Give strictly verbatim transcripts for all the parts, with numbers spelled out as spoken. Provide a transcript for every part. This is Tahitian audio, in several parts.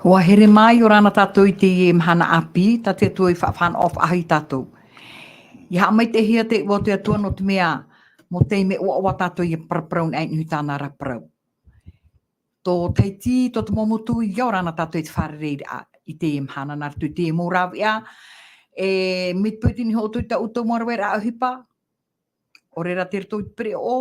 Ua here mai, ʻia ora na tātou i teie mahana ʻāpī, tā te Atua i faʻa-, faʻanahonaho faʻahou ia tātou. ʻIa haʻamaitaʻihia te iʻoa o te Atua nō te mea, mau taime ʻoaʻoa tātou ʻia parau-parau-parau i niʻa i tāna ra parau. Tō Tahiti, tō te mau motu, ʻia ora na tātou i te fārereiraʻa i teie mahana nā roto i teie mau rāveʻa. E, mai te peu tei niʻa iho ʻoutou i tā ʻoutou mau rāveʻa ʻohipa, ʻaore ra tei roto i te pereʻoʻo,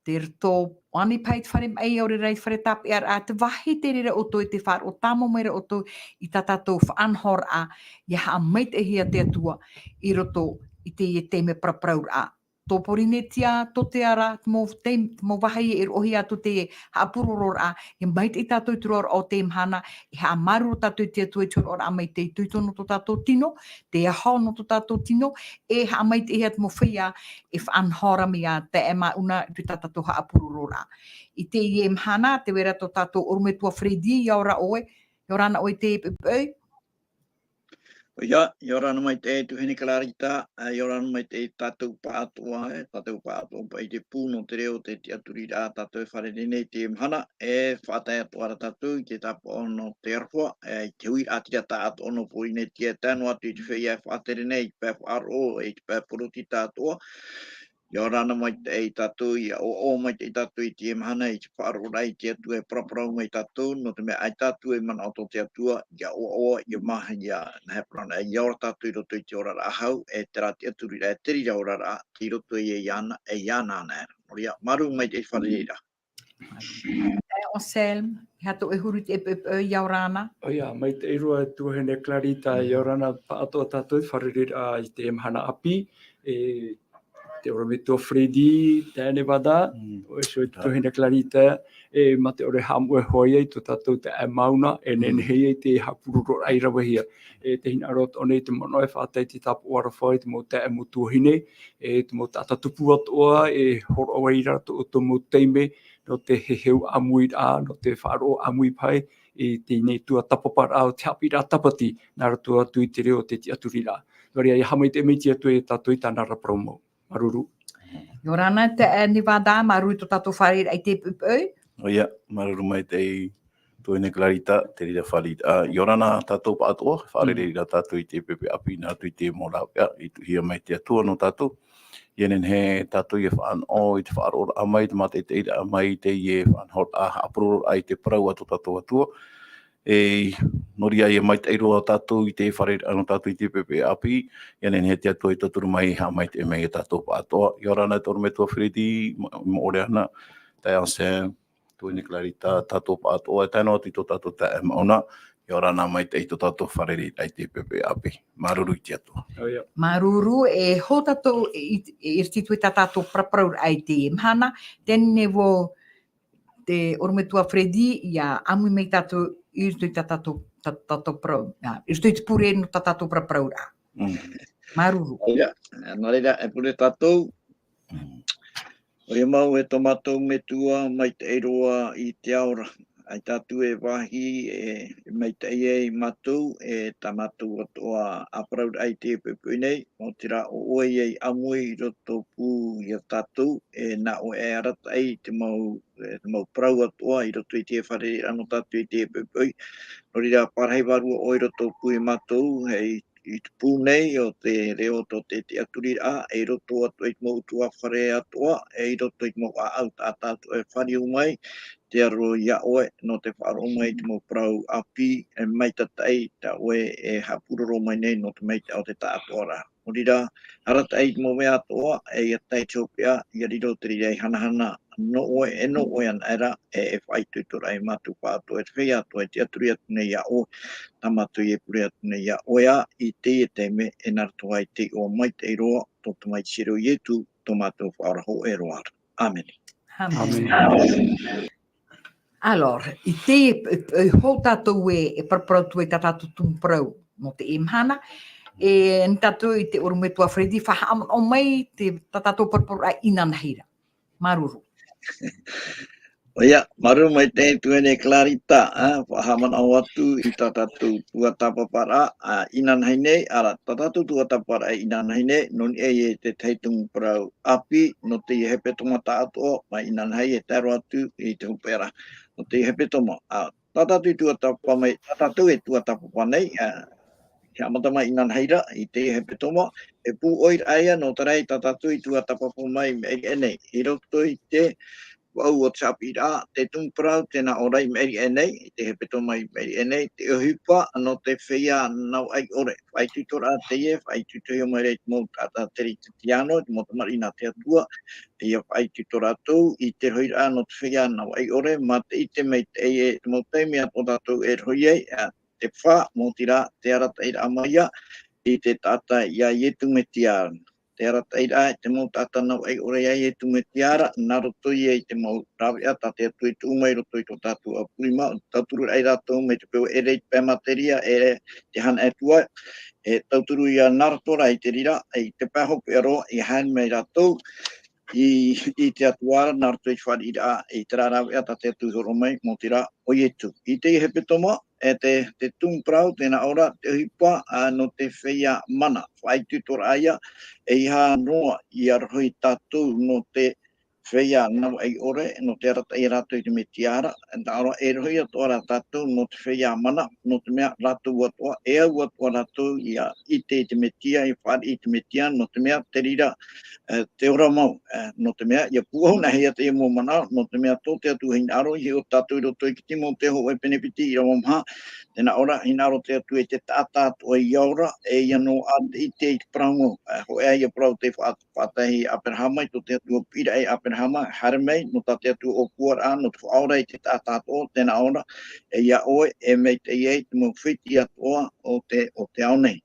tei roto ānei paha i te fare maʻi, ʻaore ra i te fare tāpeʻaraʻa, te vāhi tei reira ʻoutou e tē faʻaroʻo tāmau mai ra ʻoutou i tā tātou faʻanahoraʻa, ʻia haʻamaitaʻihia te Atua i roto i teie taime paraparauraʻa. Tō Pōrīnetia, tō te ara, te mau taim-, te mau vāhi e roʻohia atu te haʻapurororaʻa, ʻia maitaʻi tātou i te roaraʻa o teie mahana, e haʻamāuruuru tātou i te Atua i te hōroʻaraʻa maitaʻi, te utuafare nō tō tātou tino, te aho nō tō tātou tino, e haʻamaitaʻihia te mau feiā e faʻanaho ra mai ā taeaʻe Mauna i roto i tā tātou haʻapurororaʻa. I teie mahana, tē vai ra tō tātou ʻorometua Freddy, ʻia ora ʻoe, ʻia ora na ʻoe i teie poʻipoʻi. ʻOia, ʻia ora na maitaʻi e tuahine Clarita, ā, ʻia ora na maitaʻi tātou pāʻatoʻa, e, tātou pāʻatoʻa paʻi i te pū nō te reo o te tiʻaturiraʻa, tātou e fārerei nei i teie mahana, e faʻatae atoʻa ra tātou i te tāpaʻo nō te aroha, e, i te huiraʻatira taʻatoʻa nō Pōrīnetia, tae noa atu i te feiā e faʻatere nei, i te pae faʻaroʻo, e, i te pae poritita atoʻa. ʻIa ora na maitaʻi ia tātou, ʻia ʻoaʻoa maitaʻi tātou i teie mahana, i te faʻaroʻoraʻa i te Atua e paraparau mai ia tātou, nō te mea ʻaita tātou e manaʻo tō te Atua, ʻia ʻoaʻoa, ʻia maha, ʻia, nā hea parau na, ʻia ora tātou i roto i te oraraʻa hau, e terā tiʻaturiraʻa, e te reira oraraʻa, tei roto ia iāna, e iāna anaʻe ra. Nō reira, māuruuru maitaʻi i te fārereiraʻa. E Anselme, e aha tō ʻoe huru i teie poʻipoʻi, ʻia ora na? ʻOia, maitaʻi roa e tuahine Clarita, ʻia ora na pāʻatoʻa tātou i te fārereiraʻa i teie mahana ʻāpī, e te ʻorometua Freddy, taeaʻe Nevada, Mm. ʻoia hoʻi e tuahine Clarita, e mā te ʻore haʻamoʻe hoʻi ia i tō tātou taeaʻe Mauna, e Mm. nehenehe ia i te haʻapurororaʻa i ravehia. E tē hinaʻaro atoʻa nei te manaʻo e faʻatae i te tāpaʻo aroha i te mau taeaʻe, mau tuahine, e te mau taʻata tupu atoʻa, e hōroʻa ai ra tō ʻoutou mau taime, nō te heheu ʻāmuiraʻa, nō te faʻaroʻo ʻāmui paha i teie nei tuatāpaparaʻa o te haʻapiʻiraʻa tāpati, nā roto atu i te reo o te tiʻaturiraʻa. Nō reira, ʻia haʻamaitaʻi mai te Atua ia tātou i tāna ra parau mau. Māuruuru. ʻIa ora na taeaʻe Nevada, māuruuru i tō tātou fārereiraʻa i teie poʻipoʻi. ʻOia, māuruuru maitaʻi tuahine Clarita, te reira fārereiraʻa, ʻia ora na tātou pāʻatoʻa, fārereiraʻa tātou i teie poʻipoʻi ʻāpī, nā roto i te mau rāveʻa, i tuʻuhia mai te Atua nō tātou. ʻIa nehenehe tātou ʻia fānaʻo i te faʻaroʻoraʻa mai, te mātaʻitaʻiraʻa mai, teie faʻanahoraʻa, haʻapurororaʻa i te parau a tō tātou Atua. E, nō reira ʻia maitaʻi roa tātou i te fārereiraʻa nō tātou i teie poʻipoʻi ʻāpī, ʻia nehenehe te Atua e tauturu mai, haʻamaitaʻi mai ia tātou pāʻatoʻa. ʻIa ora na e te ʻorometua Freddy, ma-, moʻorea na, taeaʻe Anselme, tuahine Clarita, tātou pāʻatoʻa, e tae noa atu i tō tātou taeaʻe Mauna, ʻia ora na maitaʻi i tō tātou fārereiraʻa i teie poʻipoʻi ʻāpī. Māuruuru i te Atua. ʻOia. Māuruuru, e hou tātou i, i, i roto i tā tātou paraparauraʻa i teie mahana, teie nei vau te ʻorometua Freddy, ʻia ʻāmui mai tātou i roto i tā tātou, tā, tātou parau, ā, i roto i te pure nō tā tātou paraparauraʻa. Mm. Māuruuru. ʻOia, nā reira, e pure tātou. Mm. ʻOia mau e tō mātou Metua, maitaʻi roa i te ao ra. ʻAita atu e vāhi e, e maitaʻi ai mātou, e tā mātou atoʻa ʻāparauraʻa i teie poʻipoʻi nei, mau terā ʻo ʻoe ia i ʻāmui i roto pū ia tātou, e nā ʻoe e arataʻi i te mau, e te mau parau atoʻa i roto i te fārereiraʻa nō tātou i teie poʻipoʻi. Nō reira, parahi vārua ʻoe i roto pū ia mātou, hei i te pū nei o te reo o te tiʻaturiraʻa, e i roto atu i te mau ʻutuāfare atoʻa, e i roto i te mau ʻāʻau taʻata atoʻa e fāriu mai, te aro ia ʻoe, nō te faʻaroʻo mai i te mau parau ʻāpī, e maitataʻi, tā ʻoe e haʻapuroro mai nei nō te maitaʻi o te taʻatoʻaraʻa. Nō reira, arataʻi i te mau mea atoʻa, e ʻia tae i te hopeʻa, ʻia riro te reira ei hanahana, nō ʻoe, e nō ʻoe anaʻe ra, e, e faʻaitoitoraʻa ia mātou faʻaroʻo, e te feiā atoʻa e tiʻaturi atu nei iā ʻoe, tā mātou e pure atu nei iā ʻoe ā, i teie taime, e nā roto ā i te iʻoa maitaʻi roa, tō te Tamaiti Iesu, tō mātou Faʻaora hōʻē roa ra. ʻĀmene. ʻĀmene. ʻĀmene. Alors, i te, e, e, hou tātou e, e paraparau atu ai tā tātou tumu parau nō teie mahana, e, nā tātou i te ʻorometua Freddy, faʻahaʻamanaʻo mai te, tā tātou paraparau ā inanahi ra. Māuruuru. ʻOia, māuruuru maitaʻi e tuahine Clarita, ā, faʻahaʻamanaʻo atu i tā tātou tuatāpaparaʻa, ā, inanahi nei, ʻaore ra, tā tātou tuatāpaparaʻa inanahi nei, nō niʻa i te tahi tumu parau ʻāpī, nō teie hepetoma tāʻatoʻa, mai inanahi e tae roa atu i te hopeʻa ra. Nō teie hepetoma, ā, tā tātou i tuatāpapa mai, tā tātou e tuatāpapa nei, ā, i haʻamata mai inanahi ra, i teie hepetoma, e pūʻoiraʻa ia nō terā tā tātou i tuatāpapa mai i maʻiri aʻe nei, i roto i te vaʻu o te haʻapiʻiraʻa, te tumu parau tē nā ʻō ra i maʻiri aʻe nei, i te hepetoma i maʻiri aʻe nei, te ʻohipa nō te feiā navaʻi ʻore, faʻaitoitoraʻa teie, faʻaitoitohia mai ra i te mau taʻata Teretitiano, te mau tamariʻi nā te Atua, ʻia faʻaitoito rātou i te rohiraʻa nō te feiā navaʻi ʻore, mā te ʻite maitaʻi e te mau taime atoʻa tātou e rohi ai, ā, te fā, maoti rā, te arataʻiraʻa mai ïa i te taʻata iā Iesu Mesia. Te arataʻiraʻa i te mau taʻata navaʻi ʻore iā Iesu Mesia ra, nā roto ïa i te mau rāveʻa tā te Atua i tuʻu mai i roto i tō tātou ʻāpurima, tauturuhia rātou mai te peu e ʻere i te pae materia, e te hana e tua, e tauturu ïa nā roto rā i te reira, i te pae hopeʻa roa, ʻia haere mai rātou i, i te Atua ra, nā roto i te fāriʻiraʻa, i terā rāveʻa tā te Atua i hōroʻa mai, maoti rā, ʻo Iesu. I teie hepetoma, e te, te tumu parau, tē nā ʻō ra, te ʻohipa, ā, nō te feiā mana, faʻaitoitoraʻa ïa, ʻeiaha noa ʻia rohi tātou nō te feiā navaʻi ʻore, nō te arataʻi ia rātou i te Mesia ra, nā ʻō ra, e rohi atoʻa rā tātou nō te feiā mana, nō te mea rātou atoʻa, e au atoʻa rātou ʻia ʻite i te Mesia, ʻia fāriʻi i te Mesia, nō te mea te reira, e, te ora mau, e, nō te mea, ʻia pūʻohu nāhea teie mau manaʻo, nō te mea tō te Atua hinaʻaro, i hiʻo tātou i roto i te Timoteo hōʻē pene piti ʻīrava maha, tē nā ʻō ra, hinaʻaro te Atua i te taʻata atoʻa ʻia ora, e ʻia noaʻa te ʻite i te parau mau, e, hōʻē ïa parau tei faʻa-, faʻatae ia Aperahama, i tō te Atua piʻiraʻa ia Aperahama, haere mai, nō tā te Atua ʻōpuaraʻa, nō te faʻaora i te taʻata atoʻa, tē nā ʻō ra, e iā ʻoe, e maitaʻi ai te mau fētiʻi atoʻa o te, o te ao nei.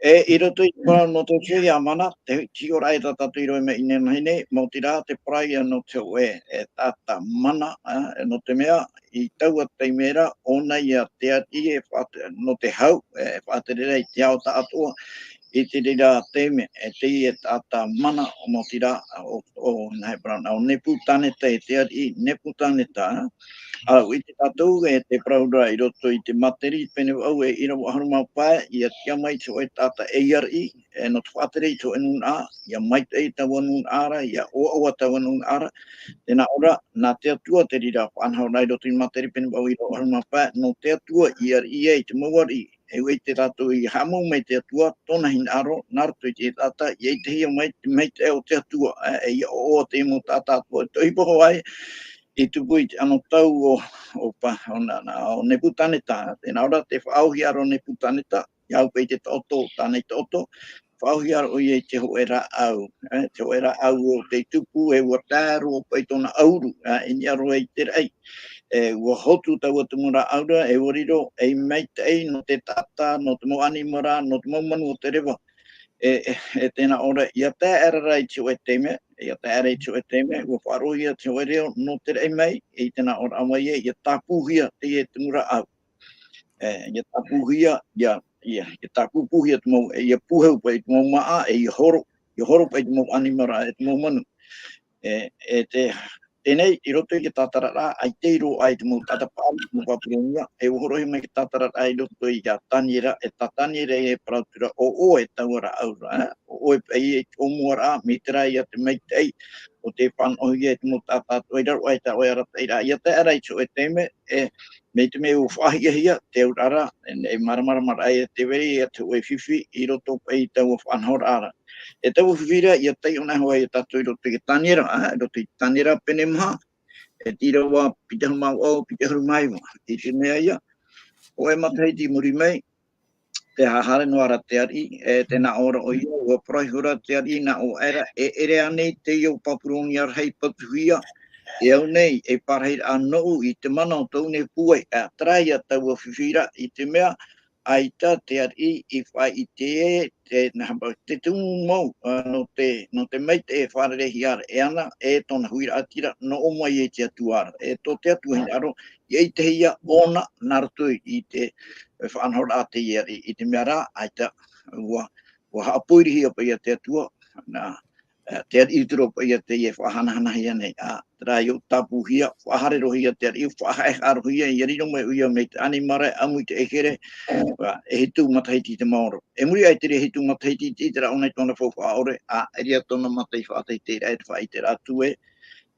E, i roto i te parau nō te feiā mana, te hiʻoraʻa ia tā tātou i roaʻa mai inanahi nei, maoti rā te parau ïa nō te hōʻē, e, taʻata mana, ā, nō te mea, i taua taime ra, ʻōna ïa te ariʻi e faʻate-, nō te hau, e, faʻatere ra i te ao tāʻatoʻa, i te reira taime, e, teie taʻata mana, maoti rā, ʻo, ʻo, nā hea parau nā, ʻo Nepukaneta, e te ariʻi Nepukaneta, ā, ʻua ʻite tātou, e, te parau ra i roto i te Materi, pene vaʻu, e ʻīrava ʻahuru mā pae, ʻia tiʻa mai te hōʻē taʻata ʻeiariʻi, e, nō te faʻatere i te hōʻē nūnaʻa, ʻia maitaʻi taua nūnaʻa ra, ʻia ʻoaʻoa taua nūnaʻa ra, tē nā ʻō ra, nā te Atua te reira faʻanahoraʻa i roto i Materi pene vaʻu ʻīrava ʻahuru mā pae, nō te Atua i ariʻi ai te mau ariʻi, e ʻua ʻite tātou ʻia haʻamau mai te Atua, tōna hinaʻaro, nā roto i te taʻata, ʻia ʻitehia mai te maitaʻi o te Atua, e, e ʻia ʻoaʻoa te mau taʻata atoʻa, te ʻohipa hoʻi, i tupu i te anotau o, o pa-, o nā, nā, o Nepukaneta, tē nā ʻō ra te faʻaauhia ra ʻo Nepukaneta, ʻia au paʻi i te taʻoto, tāna i taʻoto, faʻaauhia ra ʻoia i te hōʻē rāʻau, e, te hōʻē rāʻau ʻo tei tupu, e ʻua tae roa paʻi tōna ʻauru, e, i niʻa roa i te raʻi. E, ʻua hotu taua tumu rāʻau ra, e ʻua riro ei maitaʻi nō te taʻata, nō te mau ʻanimara, nō te mau manu o te reva. E, e, e tē nā ʻō ra, ʻia tae aʻera rā i te hōʻē taime, ʻia tae aʻera i te hōʻē taime, ʻua faʻaroʻohia te hōʻē reo nō te raʻi mai, e i tē nā ʻō ra mai ē, ʻia tāpūhia teie tumu rāʻau. E, ʻia tāpūhia, ʻia, ʻia, ʻia tāpūpūhia te mau, e, ʻia pūhau paʻi te mau māʻa, e ʻia horo, ʻia horo paʻi te mau ʻanimara, e te mau manu. E, e te, teie nei, i roto i te tātararaʻa, ʻaita i roaʻa i te mau taʻata paʻari, te mau Papuronia, e ʻua hōroʻahia mai te tātararaʻa i roto ia Taniera, e tā Taniera e parau atu ra, ʻo ʻoe taua rāʻau ra, e, ʻo ʻoe paʻi e te ʻōmuaraʻa, mai terā ïa te maitaʻi, ʻo tē faʻanahohia e te mau taʻata atoʻa i raro aʻe i tā ʻoe arataʻiraʻa, ʻia tae aʻera i te hōʻē taime, e, mai te mea ʻua faʻahiahia te auraʻa ra, e, e māramarama ra ïa te vai, ʻia te hōʻē fifi, i roto paʻi i taua faʻanahoraʻa ra. E taua fifi ra, ʻia taiʻo anaʻe hoʻi ia tātou i roto i te Taniera, ā, i roto i te Taniera pene maha, e te ʻīrava piti ʻahuru mā vaʻu, piti ʻahuru mā iva. I te mea ïa, hōʻē matahiti i muri mai, tē haere noa ra te ariʻi, e tē nā ʻō ra ʻoia, ʻua parau ihora te ariʻi nā ʻō aʻera, e ʻere ānei teie ʻo Papuronia rahi patuhia, E au nei, e pārahiraʻa nōʻu i te mana o tōʻu nei pūai, ā, terā ia taua fifi ra, i te mea, ʻaita te ariʻi i faʻaʻite ē, te, nā, te tumu mau, ā, nō te, nō te maitaʻi e fārereihia ra e ana, e tōna huiraʻatira, nō ʻō mai e te Atua ra, e tō te Atua hinaʻaro, ʻia ʻitehia ʻōna, nā roto i te, e faʻanahoraʻa teie ariʻi, i te mea rā, ʻaita, ʻua, ʻua haʻapoirihia paʻi ia te Atua, nā, ā, te ariʻi Turo paʻi ia teie e faʻahanahanahia nei, ā, terā ʻia tāpūhia, faʻaharerohia te ariʻi, faʻahaʻehaʻarohia, ʻia riro mai ʻoia mai te ʻanimara, ʻamu i te ʻēkere, ā, e hitu matahiti te maoro. E muri aʻe i terā hitu matahiti, i te raʻa nei tōna faufaʻa ʻore, ā, e riro tōna mata i faʻateiteiraʻa, e te faʻaʻiteraʻa atu ē,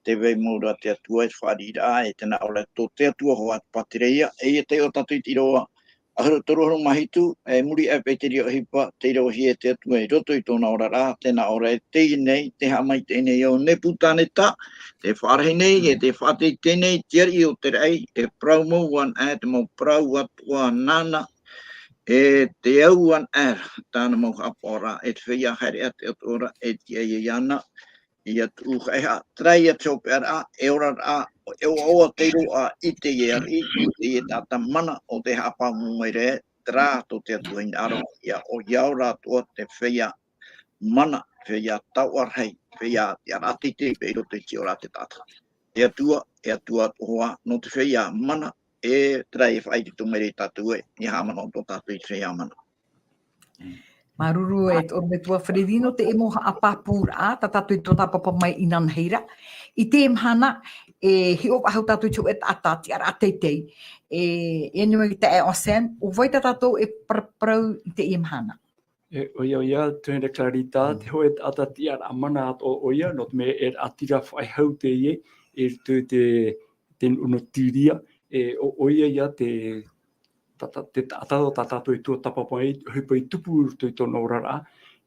te vai mau ra te Atua, e te fāriʻiraʻa, e tē nā ʻō ra tō te Atua hoʻi te pātireia, e ʻia taiʻo tātou i te ʻīrava ʻahuru toru ʻahuru mā hitu, e muri aʻe paʻi i terā ʻohipa, tei ravehia e te Atua i roto i tōna oraraʻa, tē nā ʻō ra ē, teie nei, te haʻamaitaʻi nei o Nepukaneta, tē faʻarahi nei, e tē faʻateitei nei, te ariʻi o te raʻi, e parau mau ana, e te mau parau atoʻa nāna, e tē au ana, e tāna mau haʻapaʻoraʻa, e te feiā haere atu i te ora, e tiʻa iāna, ʻia tuʻu haʻehaʻa, terā ia te hopeʻaraʻa, e oraraʻa, e ʻoaʻoa tei roaʻa i teie ariʻi, i teie taʻata mana, o tē haʻapāpū mai ra, terā tō te Atua hinaʻaro, ʻia ʻoia ora atoʻa te feiā mana, feiā taoʻa rahi, feiā tiʻaraʻa teitei paʻi i roto i te ora a te taʻata. E Atua, e Atua atoʻa hoʻi, nō te feiā mana, e terā e faʻaitoito mai ra ia tātou ē, ʻia haʻamanaʻo atoʻa tātou i te feiā mana. Māuruuru e te ʻorometua Freddy nō teie mau haʻapāpūraʻa, tā tātou i tō tāpapa mai inānahi ra. I teie mahana, e hiʻo faʻahou tātou i te hōʻē taʻata tiʻaraʻa teitei. E, e nui taʻe Anselme, ʻo vai tā tātou e paraparau i teie mahana? E, ʻoia, ʻoia, tuahine Clarita, te hōʻē taʻata tiʻaraʻa mana atoʻa ʻoia, nō te mea e raʻatira faʻehau teie, i roto i te, te nuʻu nō Tiria, e, ʻo, ʻoia ia te, ta-, ta-, te taʻata tā tātou i tuatāpapa ai, ʻohipa i tupu i roto i tōna oraraʻa,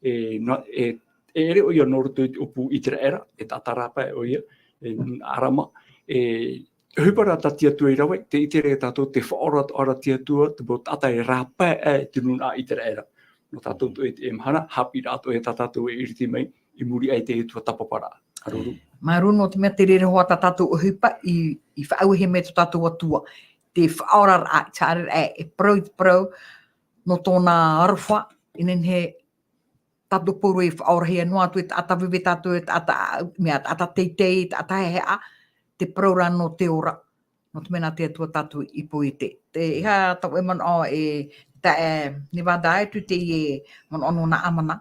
e, nā, e, e ʻere ʻoia nō roto i te ʻōpū Iteraera, e taʻata rāpae ʻoia, e, Arama, e, ʻohipa rā tā te Atua i rave, tē ʻite ra ia tātou te faʻaora atoʻa ra te Atua, te mau taʻata e rāpae aʻe i te nūnaʻa Iteraera. Nō tātou atoʻa i teie mahana, haʻapiʻiraʻa atoʻa ia tā tātou e iriti mai, i muri aʻe i te tuatāpaparaʻa. Māuruuru. Māuruuru nō te mea te reira hoʻi tā tātou ʻohipa i, i faʻaauehia mai tō tātou Atua. Te faʻaoraraʻa, te haereraʻa e parau i te parau, nō tōna aroha, e nehenehe tātou pauroa e faʻaorahia noa atu e taʻata veve tātou, e taʻata, mea taʻata teitei, taʻata haʻehaʻa, te parau ra nō te ora, nō te mea nā te Atua tātou i poiete. Tē, e aha tō ʻoe manaʻo e, tā, e, Nevada atu teie manaʻo nō Naamana?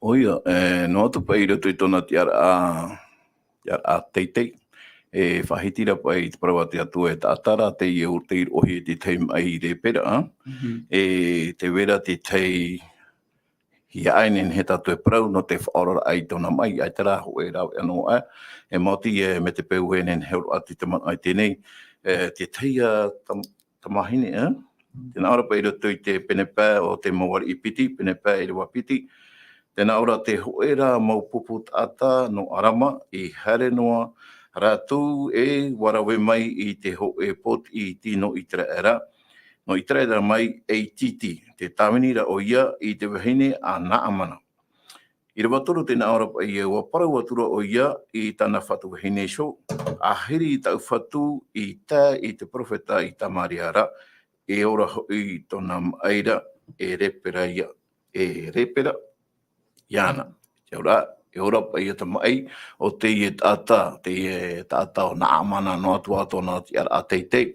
ʻOia, e, noa atu paʻi i roto i tōna tiʻaraʻa, tiʻaraʻa teitei, e faʻahiti ra paʻi te parau a te Atua e taʻata ra teie ʻo tei roʻohia i te tahi maʻi lepera, e, tē vai ra te tahi hiaʻai e nehenehe tātou e parau nō te faʻaoraraʻa i tōna maʻi, ʻaita rā hōʻē rāveʻa noa aʻe, e maoti e, mai te peu e nehenehe e hōroʻa atu i te manaʻo i teie nei, e, te tahi, ā, tam-, tamāhine, e? Tē nā ʻō ra paʻi i roto i te pene pae o te mau ariʻi piti, pene pae ʻīrava piti, tē nā ʻō ra te hōʻē rā mau pupu taʻata nō Arama i haere noa rātou e ʻua rave mai i te hōʻē pōtiʻi iti nō Iteraera, nō Iteraera mai e iti iti, tē tāvini ra ʻoia i te vahine a Naamana. ʻĪrava toru tē nā ʻō ra paʻi ē, ʻua parau atu ra ʻoia i tāna fatu vahine iho, ʻahiri tāʻu fatu i tae i te perofeta i Tamaria ra, e ora hoʻi tōna maʻi ra, e lepera ia, e lepera iāna. Te ora, e ora paʻi ia te maʻi o teie taʻata, teie taʻata ʻo Naamana noa atu ā tōna tiʻaraʻa teitei.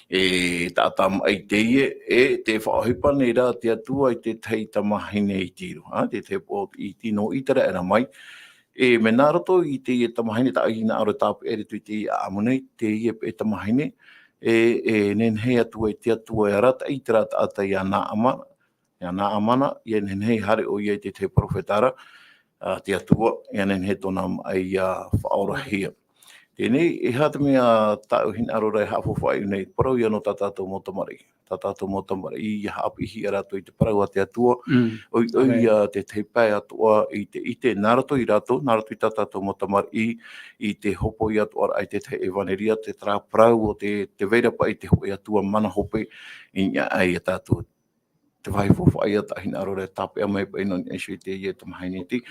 E taʻata maʻi teie, e tē faʻaʻohipa nei ra te Atua i te tahi tamāhine i Tiro, ā, te tahi pōtiʻi iti nō Iteraera mai. E, mea nā roto i teie tamāhine, tā ʻoe i hinaʻaro e tāpeʻa i roto i teie ʻāʻamu nei, teie paʻi tamāhine, e, e nehenehe atu ai te Atua e arataʻi i terā taʻata ia Naama-, ia Naamana, ʻia nehenehe e haere ʻoia i te tahi perofeta ra a te Atua, ʻia nehenehe tōna maʻi ʻia faʻaorahia. Teie nei, e aha te mea tāʻu i hinaʻaro ra e haʻafaufaʻa i ʻō nei, parau ia nō tā tātou mau tamariʻi. Tā tātou mau tamariʻi, ʻia haʻapiʻihia rātou i te parau a te Atua, ʻoiʻoi ia te tahi pae atoʻa i te ʻite, nā roto ia rātou, nā roto i tā tātou mau tamariʻi, i te hōpoi atoʻa ra i te tahi ʻevanelia, te terā parau o te, tē vai ra paʻi te hōʻē Atua mana hope i niʻa aʻe ia tātou. te vāhi faufaʻa ia tā hinaʻaro ra e tāpeʻa mai paʻi nō niʻa iho i teie tamahine iti,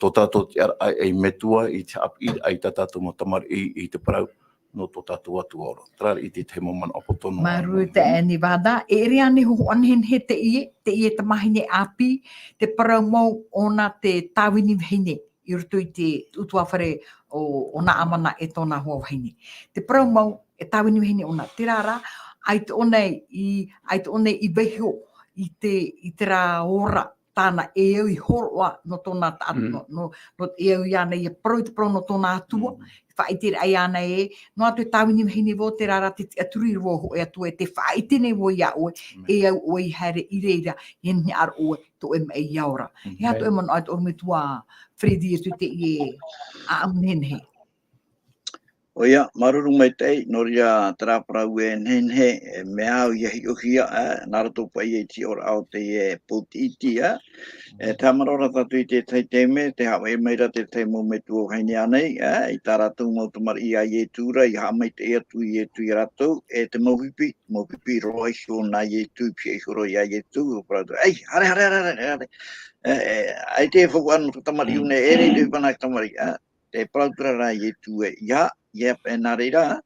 tō tātou tiʻaraʻa ei metua i te haʻapiʻiraʻa i tā tātou mau tamariʻi i te parau nō tō tātou Atua ora. Terā i te tahi mau manaʻo poto nō. Māuruuru te Nevada, e ʻere ānei hōhoʻa nehenehe teie, teie tamahine ʻāpī, te parau mau ʻōna te tāvini vahine i roto i te ʻutuāfare o, o Naamana e tōna hoa vahine. Te parau mau, e tāvini vahine ʻōna, terā rā, ʻaita ʻōna i, ʻaita ʻōna i vaiho i te, i terā ora tāna e au i hōroʻa nō tōna ta-, Mm. nō, nō, nō e au iāna ia parau i te parau nō tōna Atua, Mm. e faʻaʻiteraʻa iāna ē, noa atu e tāvini vahine vau, terā rā te tiʻaturi vau hōʻē Atua, e te faʻaʻite nei vau iā ʻoe, Mm. e au ʻoe i haere i reira, e nehenehe ʻaore ʻoe tō ʻoe maʻi ia ora. Mm. E aha tō ʻoe manaʻo, tō ʻoe metua Freddy, atu i teie ʻāʻamu nehenehe? ʻOia, māuruuru maitaʻi, nō reira terā parau e nehenehe, e mea au ia hiʻohia, ā, nā roto paʻi i te oraraʻa o teie pōtiʻiti, ā. E te haʻamanaʻo ra tātou i te tahi taime, tē haʻavāʻi mai ra te tahi mau metua vahine ānei, ā, i tā rātou mau tamariʻi iā Ietu ra, i haʻamaitaʻi atu Ietu iā rātou, e te mau pipi, mau pipi roa iho nā Ietu, i pihaʻi iho roa iā Ietu, ʻua parau atu, "Ei, haere, haere, haere, haere, haere." E, e, ʻaita e faufaʻa nō te tamariʻi Mm. nei, e riro i pana tamariʻi, ā. Tē parau atu ra Ietu ē, ʻeiaha, ʻeiaha paʻi nā reira,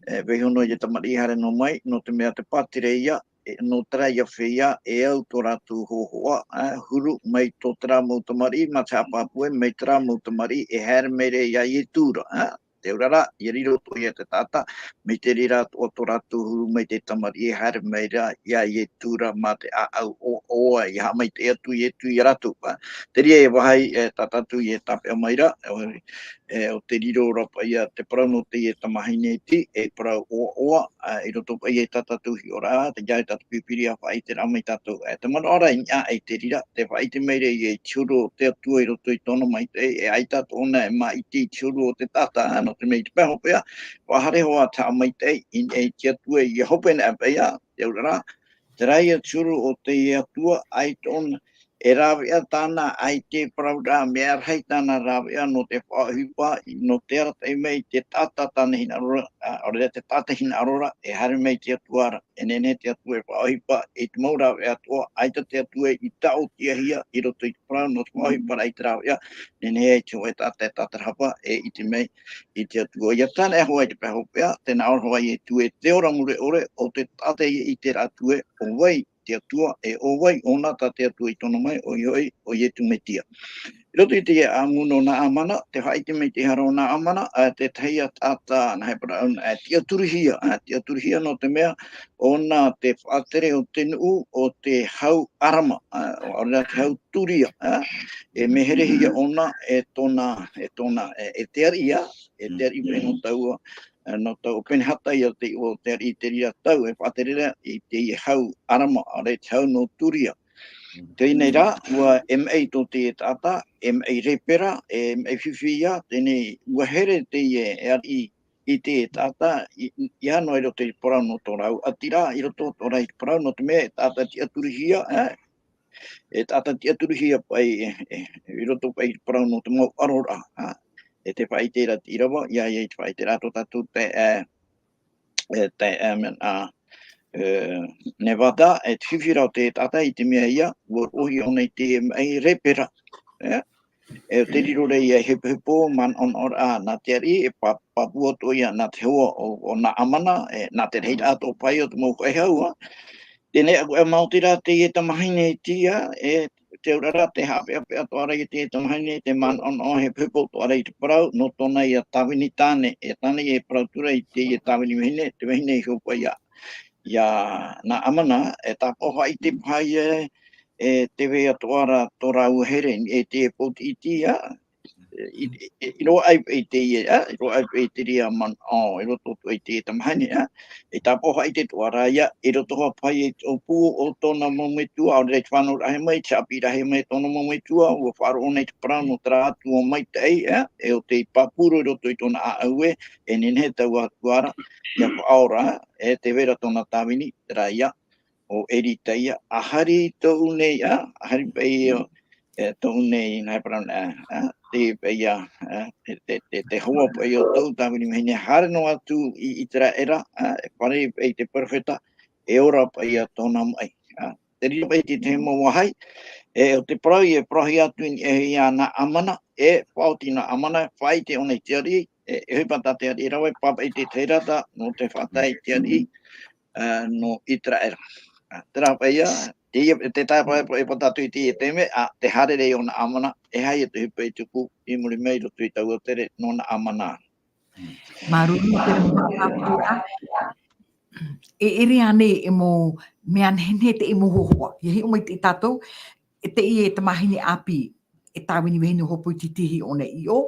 e, vaiho noa ia tamariʻi haere noa mai, nō te mea te pātireia, e, nō terā ia feiā, e au tō rātou hōhoʻa, ā, huru mai tō terā mau tamariʻi, mā te haʻapāpū ē, mai terā mau tamariʻi, e haere mai ra iā Ietu ra, ā. Te auraʻa, ia riro atoʻa ia te taʻata, mai te reira atoʻa tō rātou huru mai te tamariʻi, e haere mai ra iā Ietu ra mā te ʻāʻau ʻoaʻoa, i haʻamaitaʻi atu Ietu iā rātou, ā. Terā e vāhi, e, tā tātou e tāpeʻa mai ra, e, e, ʻo te riro ra paʻi ia te parau nō teie tamahine iti, e parau ʻoaʻoa, ā, i roto paʻi i tā tātou hiʻoraʻa, te ʻia tātou Pīpīria faʻaʻiteraʻa mai tātou, e, te manaʻo ra i niʻa i te reira, tē faʻaʻite mai ra ē i te huru o te Atua i roto i tōna maitaʻi, e ʻaita atoʻa ʻōna e māʻiti i te huru o te taʻata, ā, nō te mea i te pae hopeʻa, ʻua haere hoʻi te haʻamaitaʻi i, i te Atua, ʻia hope anaʻe paʻi ā, te auraʻa, terā ia te huru o te Atua, ʻaita ʻōna, e rāveʻa tāna ʻaita e parau ra, mea rahi tāna rāveʻa nō te faʻaʻohipa, nō te arataʻi mai i te taʻata tāna hinaʻaro ra, ā, ʻaore rā te taʻata hinaʻaro ra, e haere mai te Atua ra, e nehenehe te Atua e faʻaʻohipa i te mau rāveʻa atoʻa, ʻaita te Atua i taʻotiʻahia i roto i te parau nō te faʻaʻohiparaʻa i te rāveʻa, nehenehe ai te hōʻē taʻata e tātarahapa, e ʻite mai i te Atua. ʻIa tae anaʻe hoʻi i te pae hopeʻa, tē nā ʻō ra hoʻi Ietu ē, te ora mure ʻore, ʻo te taʻata ia ʻiteraʻa atu ē, ʻo vai te Atua, e ʻo vai ʻōna tā te Atua i tono mai, ʻoia hoʻi, ʻo Ietu Metia. I roto i te ʻāʻamu nō Naamana, tē faʻaʻite mai te hara o Naamana, ā, te tahi ia taʻata, nā hea parau, ā, tiʻaturihia, ā, tiʻaturihia nō te mea, ʻōna te faʻatere o te nuʻu, o te hau ʻarama, ā, ʻaore rā te hau turia, ā, e mea herehia ʻōna, e tōna, e tōna, e, e te ariʻi, ā, e te ariʻi paʻi nō taua, ā, nō taua Penehata ia te iʻoa o te ariʻi i te reira tau, e faʻatere ra i te hau ʻarama, ʻaore te hau nō turia. Teie nei rā, ʻua e maʻi tō te taʻata, e maʻi lepera, e maʻi fifi ia, teie nei, ʻua here teie e ariʻi i te taʻata, i, i, ʻia noa i roto i te parau nō tō rāua ʻāti ra, i roto tō rāua i te parau nō te mea, e taʻata tiʻaturihia, ā, e taʻata tiʻaturihia paʻi, e, e, i roto paʻi i te parau nō te mau ʻaroraʻa, ā, e tē faʻaʻite ra te ʻīrava, ʻia, ʻia, i te faʻaʻiteraʻa tō tātou te, ā, e te, e, mea, ā, e, Nevada, e te fifi ra o te taʻata i te mea ia, ʻua roʻohia ʻōna i te maʻi lepera, ē? E, ʻo te riro ra ia e hepohepo, manaʻonaʻoraʻa nā te ariʻi, e pā-, pāpū atoʻa ia nā te hoa o, o Naamana, e, nā te rahiraʻa atoʻa paʻi o te mau faʻehau, ā. Teie nei, ʻua maoti rā teie tamahine iti, ā, e, te auraʻa rā, tē haʻapeʻapeʻa atoʻa ra ia teie tamahine, tē manaʻonaʻo hepohepo atoʻa ra i te parau, nō tōna ia tāvini tāne, e tāna ia e parau atu ra i teie tāvini vahine, te vahine i hōpoi ia, ia Naamana, e tāpaʻo faʻaʻite paha ia, e tē vai atoʻa ra tō rāua here, e te pōtiʻiti, ā, i, i, i roaʻa ai paʻi teie, ā, i roaʻa ai paʻi te reira manaʻo, i roto atoʻa i te tamahine, ā, e tāpaʻo faʻaʻite atoʻa ra ia, i roto hoʻi paʻi i te ʻōpū o tōna mau metua, ʻaore rā i te fānauraʻahia mai, te haʻapiʻiraʻahia mai tōna mau metua, ʻua faʻaroʻo nei te parau nō terā Atua maitaʻi, ā, e ʻo tei pāpū roa i roto i tōna ʻāʻau ē, e nehenehe taua Atua ra, ʻia faʻaora, e tē vai ra tōna tāvini, terā ia, ʻo Erita ia, ā, ʻahari tōʻu nei, ā, ʻahari paʻi ʻo, e, tōʻu nei, nā hea parau, ā, ā, te paʻi ia, ā, te, te, te, te hoa paʻi o tōʻu tāvini vahine, haere noa atu i, i Iteraera, ā, e fārerei paʻi i te perofeta, e ora paʻi ia tōna maʻi, ā. te riro paʻi i te tahi mau vāhi, e, ʻo te parau, e parauhia atu i niʻa iho ia Naamana, e faʻaoti Naamana, faʻaʻite ʻōna i te ariʻi, e, e ʻohipa tā te ariʻi e rave, pāpaʻi i te tahi rata, nō te faʻatae i te ariʻi, ā, nō Iteraera. Ā, terā paʻi ia, te ia, te tae paʻi, e, e pā tātou i te, i te mea, ā, te haere o Naamana, e aha ia te ʻohipa i tupu i muri mai i roto i taua tere nō Naamana. Māuruuru i te mau haʻapāpūraʻa. E ʻere ānei e mau mea nehenehe te mau hōhoʻa? ʻIa hiʻo mai te tātou, e teie tamahine ʻāpī, e tāvini vahine hopoitītī ʻōna i ʻō,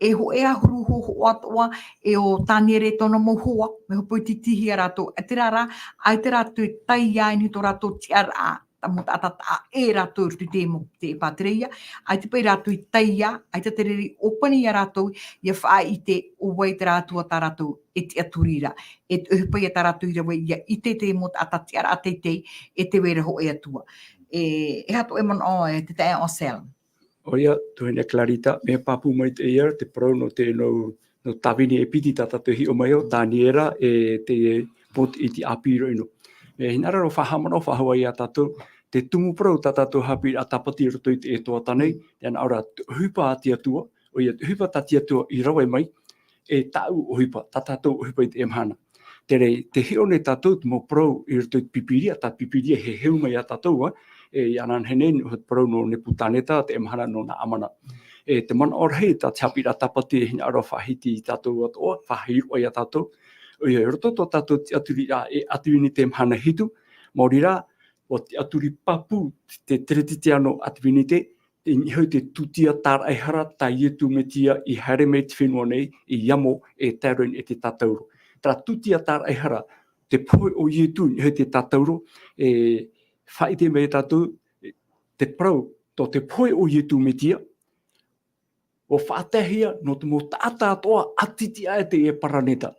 e hōʻē ʻahuru hōhoʻa atoʻa, e ʻo Taniera e tōna mau hoa, mea hopoitītī ia rātou, e terā rā, ʻaita rātou e taiā i niʻa i tō rātou tiʻaraʻa, tā mau taʻata taʻa ʻē rātou i roto i te mau, te pātereia, ʻaita paʻi rātou i taiā, ʻaita te reira i ʻōpani ia rātou, ʻia faʻaʻite ʻo vai terā Atua tā rātou e tiʻaturi ra, e te ʻohipa ia tā rātou i rave ʻia ʻite te mau taʻata tiʻaraʻa teitei, e tē vai ra hōʻē Atua. E, e aha tō ʻoe manaʻo, e te taeaʻe Ansel? ʻOia, tuahine Clarita, mea pāpū maitaʻi ia, te parau nō te, nō, nō tāvini e piti tā tātou e hiʻo mai ʻo Taniera, e te poʻi iti ʻāpī i roto ʻino. E hinaʻaro faʻahaʻamanaʻo faʻahou ia tātou, te tumu parau tā tātou haʻapiʻiraʻa tāpati i roto i te Exodo nei, e nā ʻō ra, te ʻohipa a te Atua, ʻoia, te ʻohipa tā te Atua i rave mai, e tāʻu ʻohipa, tā tātou ʻohipa i teie mahana. Terā, tē hiʻo nei tātou te mau parau i roto i te Pīpīria, tā te Pīpīria e heheu mai ia tātou, ā, e, ʻia ananahi nei, nō te parau nō Nepukaneta, teie mahana nō Naamana. E, te manaʻo rahi, tā te haʻapiʻiraʻa tāpati e hinaʻaro faʻahiti ia tātou atoʻa, faʻahiroʻa ia tātou. ʻOia, i roto tō tātou tiʻaturiraʻa e Ātevinitia mahana hitu, maori rā, ʻua tiʻaturi pāpū te Teretitiano Ātevinite, i niʻa iho i te tūtia tāraʻehara tā Ietu Metia i haere mai i te fenua nei, i amo e tae roa i niʻa i te tātauro. Terā tūtia tāraʻehara, te pohe o Ietu i niʻa iho i te tātauro, e faʻaʻite mai ia tātou, e, te parau, tō te pohe o Ietu Metia, ʻua faʻataehia nō te mau taʻata atoʻa ʻātiti aʻe i teie paraneta.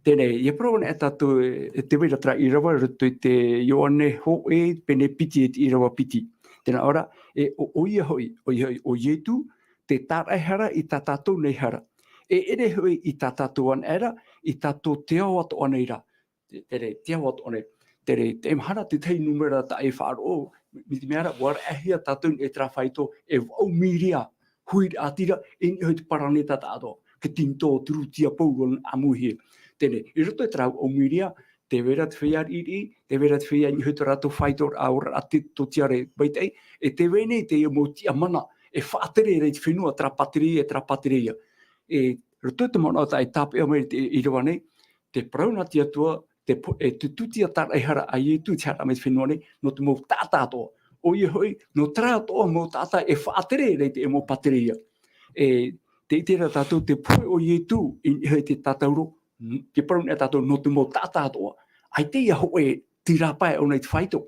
Teie nei, ʻia parau anaʻe tātou e, e tē vai ra terā ʻīrava i roto i te Ioane hōʻē, pene piti e te ʻīrava piti. Tē nā ʻō ra, e ʻo, ʻoia hoʻi, ʻoia hoʻi, ʻo Ietu, te tāraʻehara i tā tātou nei hara. E ʻere hoʻi i tā tātou anaʻe ra, i tā tō te ao atoʻa nei ra. Te, terā, te ao atoʻa nei. Terā, teie mahana te tahi nūmera tā e faʻaroʻo, mai te mea ra, ʻua raʻehia tātou i terā faito, e vaʻu mīria huiraʻatira, i niʻa iho i te paraneta tāʻatoʻa. Ke tinto, te rūtia, pauroa, ʻāmuihia. Teie nei, i roto i terā vaʻu mīria, tē vai ra te feiā riʻiriʻi, tē vai ra te feiā i niʻa iho i tō rātou faitoraʻa, ʻaore rā te, tō tiare maitaʻi, e tē vai nei teie mau tiʻamana, e faʻatere ra i te fenua, terā pātereia, terā pātereia. E, i roto i te manaʻo tā e tāpeʻa mai i te, ʻīrava nei, te parau nā te Atua, te po-, e te tūtia tāraʻehara a Ietu i te haere mai i te fenua nei, nō te mau taʻata atoʻa. ʻOia hoʻi, nō terā atoʻa mau taʻata e faʻatere ra i te mau pātereia. E, tē ʻite ra tātou te pohe o Ietu i niʻa i te tātauro, te parau nei tātou nō te mau taʻata atoʻa. ʻAita ia hōʻē tīrā pae ʻōna i te faito.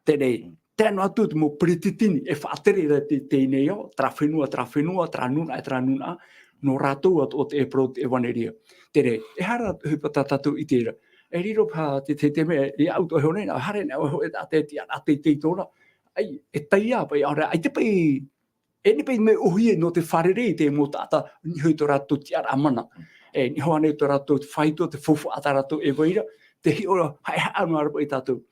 Teie nei, tae noa atu te mau peretiteni e faʻatere ra te, teie nei ao, terā fenua, terā fenua, terā nūnaʻa, terā nūnaʻa, nō rātou atoʻa te parau o te ʻevaneria. Teie nei, e aha ra te ʻohipa tā tātou i ʻite ra. E riro paha te, te, te mea, iāʻu atoʻa iho nei, nā, haere nei, ʻoe hoʻi, tā te, te, tā te, te tōna. ʻAi, e taiā paʻi, ʻaore, ʻaita paʻi, e ʻere paʻi mea ʻōhie nō te fārerei i te mau taʻata, i niʻa iho i tō rātou tiʻaraʻa mana. E, i niʻa iho ānei tō rātou faito, te faufaʻa tā rātou e vai ra, tē hiʻo ra, haʻehaʻa noa ra paʻi tātou.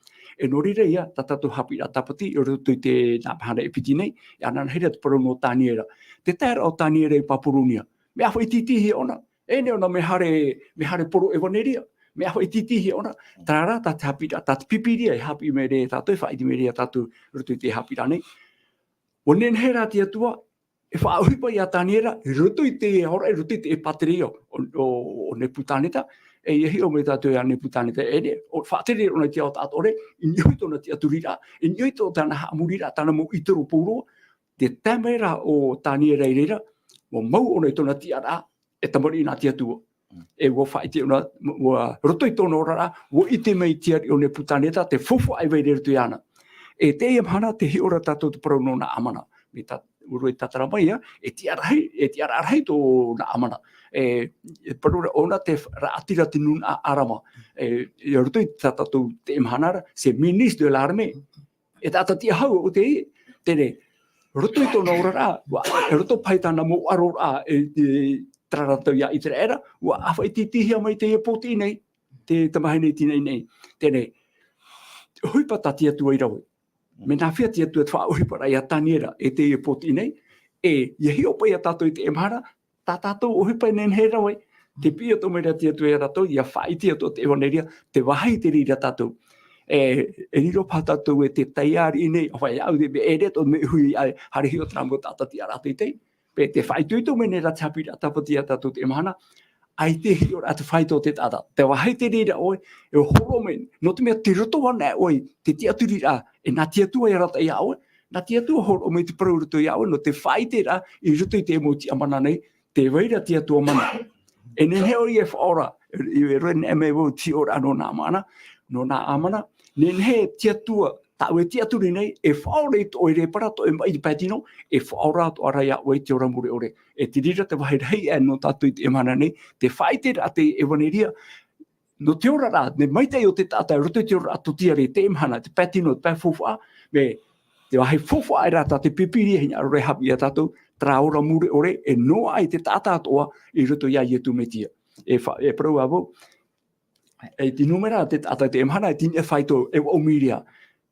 E nō reira ïa, tā tātou haʻapiʻiraʻa tāpati, i roto i te nā mahana e piti nei, e ananahi ra te parau nō Taniera. Te taeraʻa o Taniera i Papuronia. Mea faʻaʻitiʻitihia ʻōna. E nehenehe ʻōna mea haere, mea haere poro ʻevaneria. Mea faʻaʻitiʻitihia ʻōna. Terā rā, tā te haʻapiʻiraʻa, tā te Pīpīria, e haʻapiʻi mai ra ia tātou, e faʻaʻite mai ra ia tātou, i roto i te haʻapiʻiraʻa nei. ʻUa nehenehe rā te Atua, e faʻaʻohipa ia Taniera, i roto i te aoraʻi, i roto i te pātereia o, o, o Nepukaneta, e ʻia hiʻo mai tātou ia Nepukaneta, e, e, ʻo, faʻatere ʻōna i te ao tāʻatoʻa nei, i niʻa iho i tōna tiʻaturiraʻa, i niʻa iho i tō tāna haʻamoriraʻa, tāna mau ʻītoro pauroa, te tae mai ra ʻo Taniera i reira, ʻua mau ʻōna i tōna tiʻaraʻa, e tamariʻi nā te Atua. Mm. E ʻua faʻaʻite ʻōna, ʻua roto i tōna oraraʻa, ʻua ʻite mai te ariʻi o Nepukaneta, te faufaʻa e vai ra i roto iāna. E teie mahana, tē hiʻo ra tātou te parau nō Naamana. Mai tā, ʻua tātara mai ïa, e tiʻaraʻa rahi, e tiʻaraʻa rahi tō Naamana. E, e parau ra ʻōna te raʻatira te nūnaʻa Arama. E, i roto i tā tātou teie mahana ra, c'est ministre de l'armée. E taʻata tiʻahau ʻo te, teie nei, roto i tōna oraraʻa, ʻua, e roto paʻi tāna mau ʻaroraʻa, e, e, terā rātou ia Iteraera, ʻua faʻaʻitiʻitihia mai teie pōtiʻi nei, te tamahine tino nei. Teie nei, ʻohipa tā te Atua i rave. Mea nā hea te Atua te faʻaʻohiparaʻa ia Taniera, e teie pōtiʻi nei, e, ʻia hiʻo paʻi ia tātou i teie mahana, tā tātou ʻohipa e nehenehe e rave. Te piʻi atoʻa mai ra te Atua ia rātou, ʻia faʻaʻite atoʻa te ʻevaneria, tē vāhi te reira tātou. E, e riro paha tātou e te taiari nei, ʻaore rā te mea ʻere atoʻa mea hui ʻae, haere hiʻo terā mau taʻata tiʻa rātou i tei. Pē te faʻaitoito mai nei ra te haʻapiʻiraʻa tāpati ia tātou teie mahana, ʻaita e hiʻo ra te faito o te taʻata. Tē vāhi te reira ʻoe, e horo mai, nō te mea tei roto anaʻe ʻoe, te tiʻaturiraʻa, e nā te Atua ia rātou ia ʻoe, nā te Atua horo mai te parau i roto ia ʻoe, nō te faʻaʻiteraʻa, i roto i te mau tiʻamana nei, tē vai ra te Atua mana. E nehenehe ʻoe e faʻaora, e, e rave nehenehe mai vau te hiʻoraʻa nō Naamana, nō Naamana, nehenehe te Atua, tāʻu e tiʻaturi nei, e faʻaora i tō ʻoe ʻōperā, tō ʻoe maʻi te pae tino, e faʻaora atoʻa ra ia ʻoe i te ora mure ʻore. E te reira te vāhi rahi aʻe nō tātou i teie mahana nei, te faʻaʻiteraʻa te ʻevaneria, nō te oraraʻa, te maitaʻi o te taʻata, i roto i te oraraʻa tōtiare, teie mahana, te pae tino, te pae faufaʻa, mea, te vāhi faufaʻa aʻe ra tā te Pīpīria e hinaʻaro ra e haʻapiʻi ia tātou, terā ora mure ʻore, e noaʻa i te taʻata atoʻa, i roto ia Ietu Metia. E fa-, e parau ā vau, e te nūmera te taʻata teie mahana, e tini e faito, e vaʻu mīria.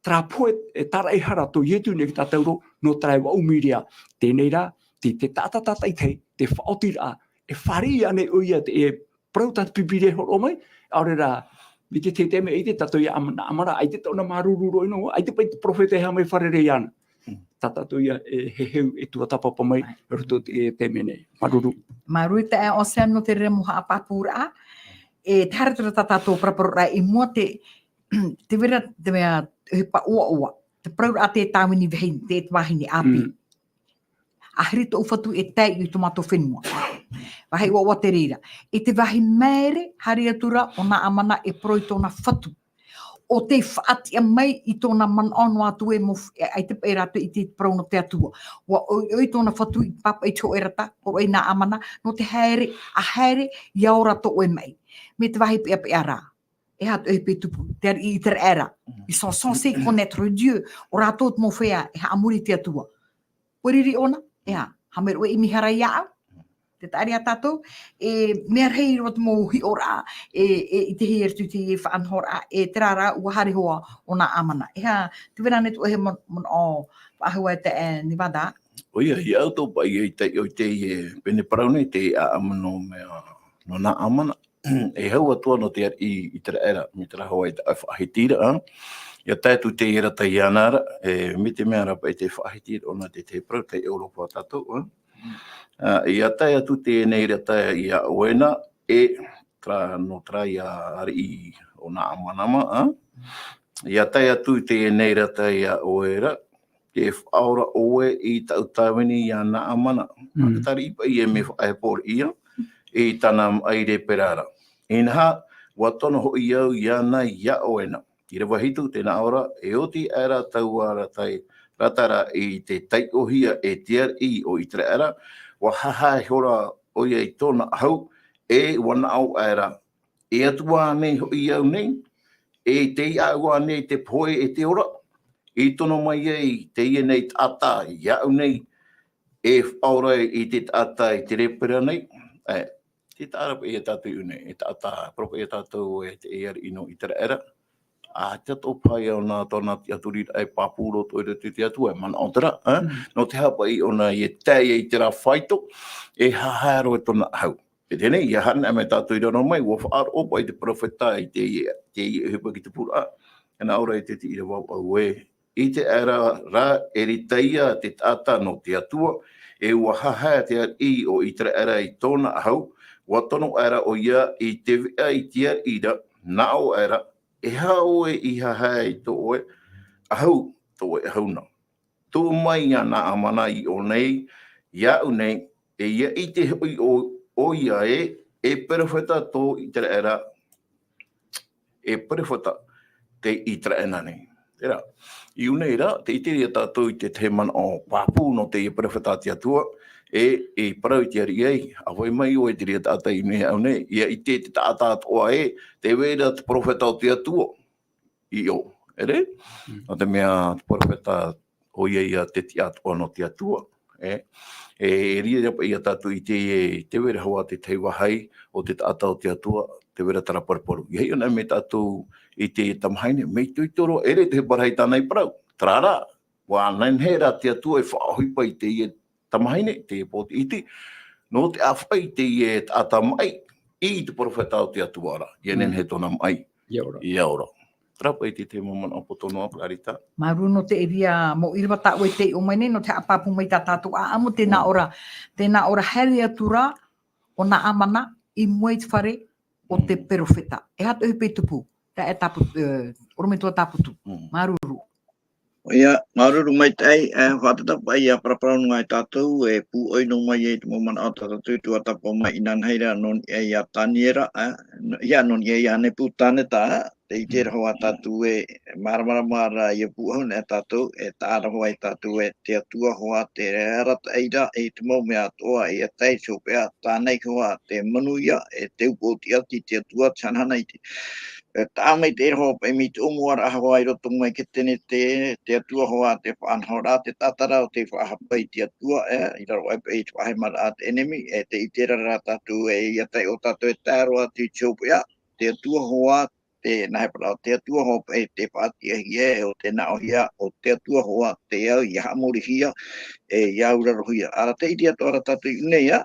Terā pohe, e tāraʻehara tō Ietu nei ia tātou ra, nō terā e vaʻu mīria. Teie nei rā, te, te taʻata tātaʻitahi, te faʻaotiraʻa, e fāriʻi ānei ʻoia te, e parau tā te Pīpīria e hōroʻa mai, ʻaore rā, mai te tahi taime ʻaita tātou ia Ama-, Naamana, ʻaita tōna māuruuru roa noa, ʻaita paʻi te perofeta e haʻamau fārerei iāna. Mm. Tā tātou ia, e, heheu, e tuatāpapa mai, Right. roto i te, e, taime nei. Māuruuru. Māuruuru taeaʻe Ocean nō te reira mau haʻapāpūraʻa. E, te haere atu ra tā tātou paraparau ra i mua te, te vera, te mea, e paʻoaʻoa. Te parauraʻa te tāvini vahine, te, te vahine ʻāpī. Mm. Ahiri tōʻu fatu e tae i tō mātou fenua. Vāhi ʻoaʻoa te reira. I te vāhi māere, haere atu ra ʻo Naamana e parau i tōna fatu. ʻO tē faʻatiʻa mai i tōna manaʻo noa atu e mau f-, e, ʻaita paʻi rātou i te parau nō te Atua. ʻUa ʻoiʻoi tōna fatu i pāpaʻi i te hōʻē rata, hōroʻa ia Naamana, nō te haere, ʻa haere, ʻia ora tō ʻoe maʻi. Mai te vāhi peʻapeʻa ra. E aha tō ʻoe tupu, te ariʻi Iteraera. Mm. Ils sont censés connaître Dieu, ʻo rātou te mau feiā, e haʻamori i te Atua. ʻUa riri ʻōna, e aha, haʻamau ʻoe i ʻimi hara iāʻu, te taʻa ra ia tātou, e, mea rahi roa te mau hiʻoraʻa, e, e, i te hia atu i te faʻanahoraʻa, e, terā rā, ʻua haere hoʻi ʻo Naamana. E aha, tē vai ra ānei tō ʻoe mau, manaʻo, faʻahou e te, e, Nevada? ʻOia, iāʻu tō paʻi i te, ʻo te, e, pene parau nei, te, a, a, manaʻo mea, nō Naamana. E hau atoʻa nō te ariʻi Iteraera, mai terā hoʻi te faʻahitiraʻa. ʻIa tae atu te rata iāna ra, e, mai te mea ra paʻi te faʻahitiraʻa ʻōna te, te parau, te Europa tātou, ā. Ā, ʻia tae atu teie nei rata iā ʻoe na, e terā, nō terā ia ariʻi ʻo Naamana, ā. ʻIa tae atu teie nei rata iā ʻoe ra, tē faʻaora ʻoe i tāʻu tāvini iā Naamana. Mm. Te tariʻi paʻi e mea faʻahepo ia, i tāna maʻi lepera ra. Inaha, ʻua tono hoʻi au iāna iā ʻoe na. I te rave hitu, tē nā ʻō ra, e oti aʻera taua rata, rata ra i te taiʻohia e te ariʻi ʻo Iteraera, ʻua hahae ihora ʻoia i tōna ʻahu, e ʻua nā ʻō aʻera, e Atua ānei hoʻi au nei, e tei iāʻu ānei te pohe e te ora, i tono mai ai teie nei taʻata iāʻu nei, e faʻaora i te taʻata i te lepera nei, e, te taʻa ra paʻi ia tātou i ʻō nei, e taʻata, parau paʻi ia tātou e te ariʻi nō Iteraera, ā, te atoʻa paʻi ʻōna tōna tiʻaturiraʻa e pāpū roa i roto i te Atua, e manaʻo terā, ā? Mm. Nō te aha paʻi ʻōna e tae i terā faito, e hahae roa tōna ʻahu. E teie nei, ʻia haere mai tātou i raro mai, ʻua faʻaroʻo paʻi te perofeta i te, te ʻohipa ki te tupuraʻa. E nā ʻō ra i te tiʻi ra vau ē, i te aʻera ra, e riro ia te taʻata nō te Atua, e ʻua hahae te ariʻi ʻo Iteraera i tōna ʻahu, ʻua tono aʻera ʻoia i te veʻa i te ariʻi ra, nā ʻō aʻera, e aha ʻoe i hahae i tō ʻoe ʻahu, tō ʻoe ʻahu na. Tuʻu mai ia Naamana i ʻō nei, iāʻu nei, e ʻia ʻite hoʻi ʻo, ʻoia ē, e perofeta tō Iteraera, e perofeta tei Iteraera nei. Terā, i ʻō nei rā, tē ʻite ra tātou i te, te manaʻo pāpū nō te perofeta a te Atua, e, e parau i te ariʻi ai, ʻa vai mai ʻoe te reira taʻata i ʻō nei, ʻaore, ʻia ʻite te taʻata atoʻa ē, tē vai ra te perofeta o te Atua. I ʻō, ʻere? Mm. Nō te mea te perofeta ʻoia ia te tiʻa atoʻa nō te Atua, e. E, e riro paʻi ia tātou i te, e, tē vai ra hoʻi te tahi vāhi o te taʻata o te Atua, tē vai ra terā paruparu. ʻIa hiʻo anaʻe mai tātou i te tamahine, mea itoito roa, ʻere te parahi tāna i parau. Terā rā, ʻua nehenehe rā te Atua e faʻaʻohipa i teie tamahine, teie pōtiʻiti, nō te ʻāfaʻi i teie taʻata maʻi, i te perofeta o te Atua ra, ʻia Mm. nehenehe tōna maʻi. ʻIa ora. ʻIa ora. Terā paʻi te, te mau manaʻo poto noa, Clarita. Māuruuru nō te ʻēria mau ʻīrava tā ʻoe e taiʻo mai nei, nō te haʻapāpū mai tā tātou ʻāʻamu, tēnā Mm. ora, tēnā ora haere atu ra ʻo Naamana i mua i te fare o te Mm. perofeta. E aha te ʻohipa i tupu, taeaʻe Tāputu, e, ʻorometua Tāputu. Mm. Māuruuru. ʻOia, māuruuru maitaʻi, e, faʻatāpapa ia paraparau noa e tātou, e pūʻoi noa mai ai te mau manaʻo tā tātou i tuatāpapa mai inanahi ra nō niʻa iā Taniera, e, n-, ia nō niʻa iā Nepukaneta, e, tē ʻite ra hoʻi tātou e māramarama ra ia pūʻohu nei tātou, e taʻa ra hoʻi tātou e te Atua hoʻi te arataʻi ra, e te mau mea atoʻa, ʻia tae i te hopeʻa, tāna hoʻi te manuia, e te upoʻotiʻa i te Atua, te hanahana i te E, taʻa mai te ʻēraʻa paʻi mai te ʻōmuaraʻa hoʻi i roto mai i te tenete, te Atua hoʻi te faʻanahoraʻa, te tātara o te faʻahapa i te Atua, e, i raro aʻe paʻi i te faʻahemaraʻa a te ʻenemi, e, tē ʻite ra rā tātou, e, ʻia tae ʻo tātou e tae roa atu i te hopeʻa, te Atua hoʻi te, nā hea parau, te Atua hoʻi paʻi te faʻatiʻahia, e, ʻo te naʻohia, ʻo te Atua hoʻi te au ʻia haʻamorihia, e, ʻia aurarohia. Ara tē ʻite atoʻa ra tātou i ʻō nei, ā,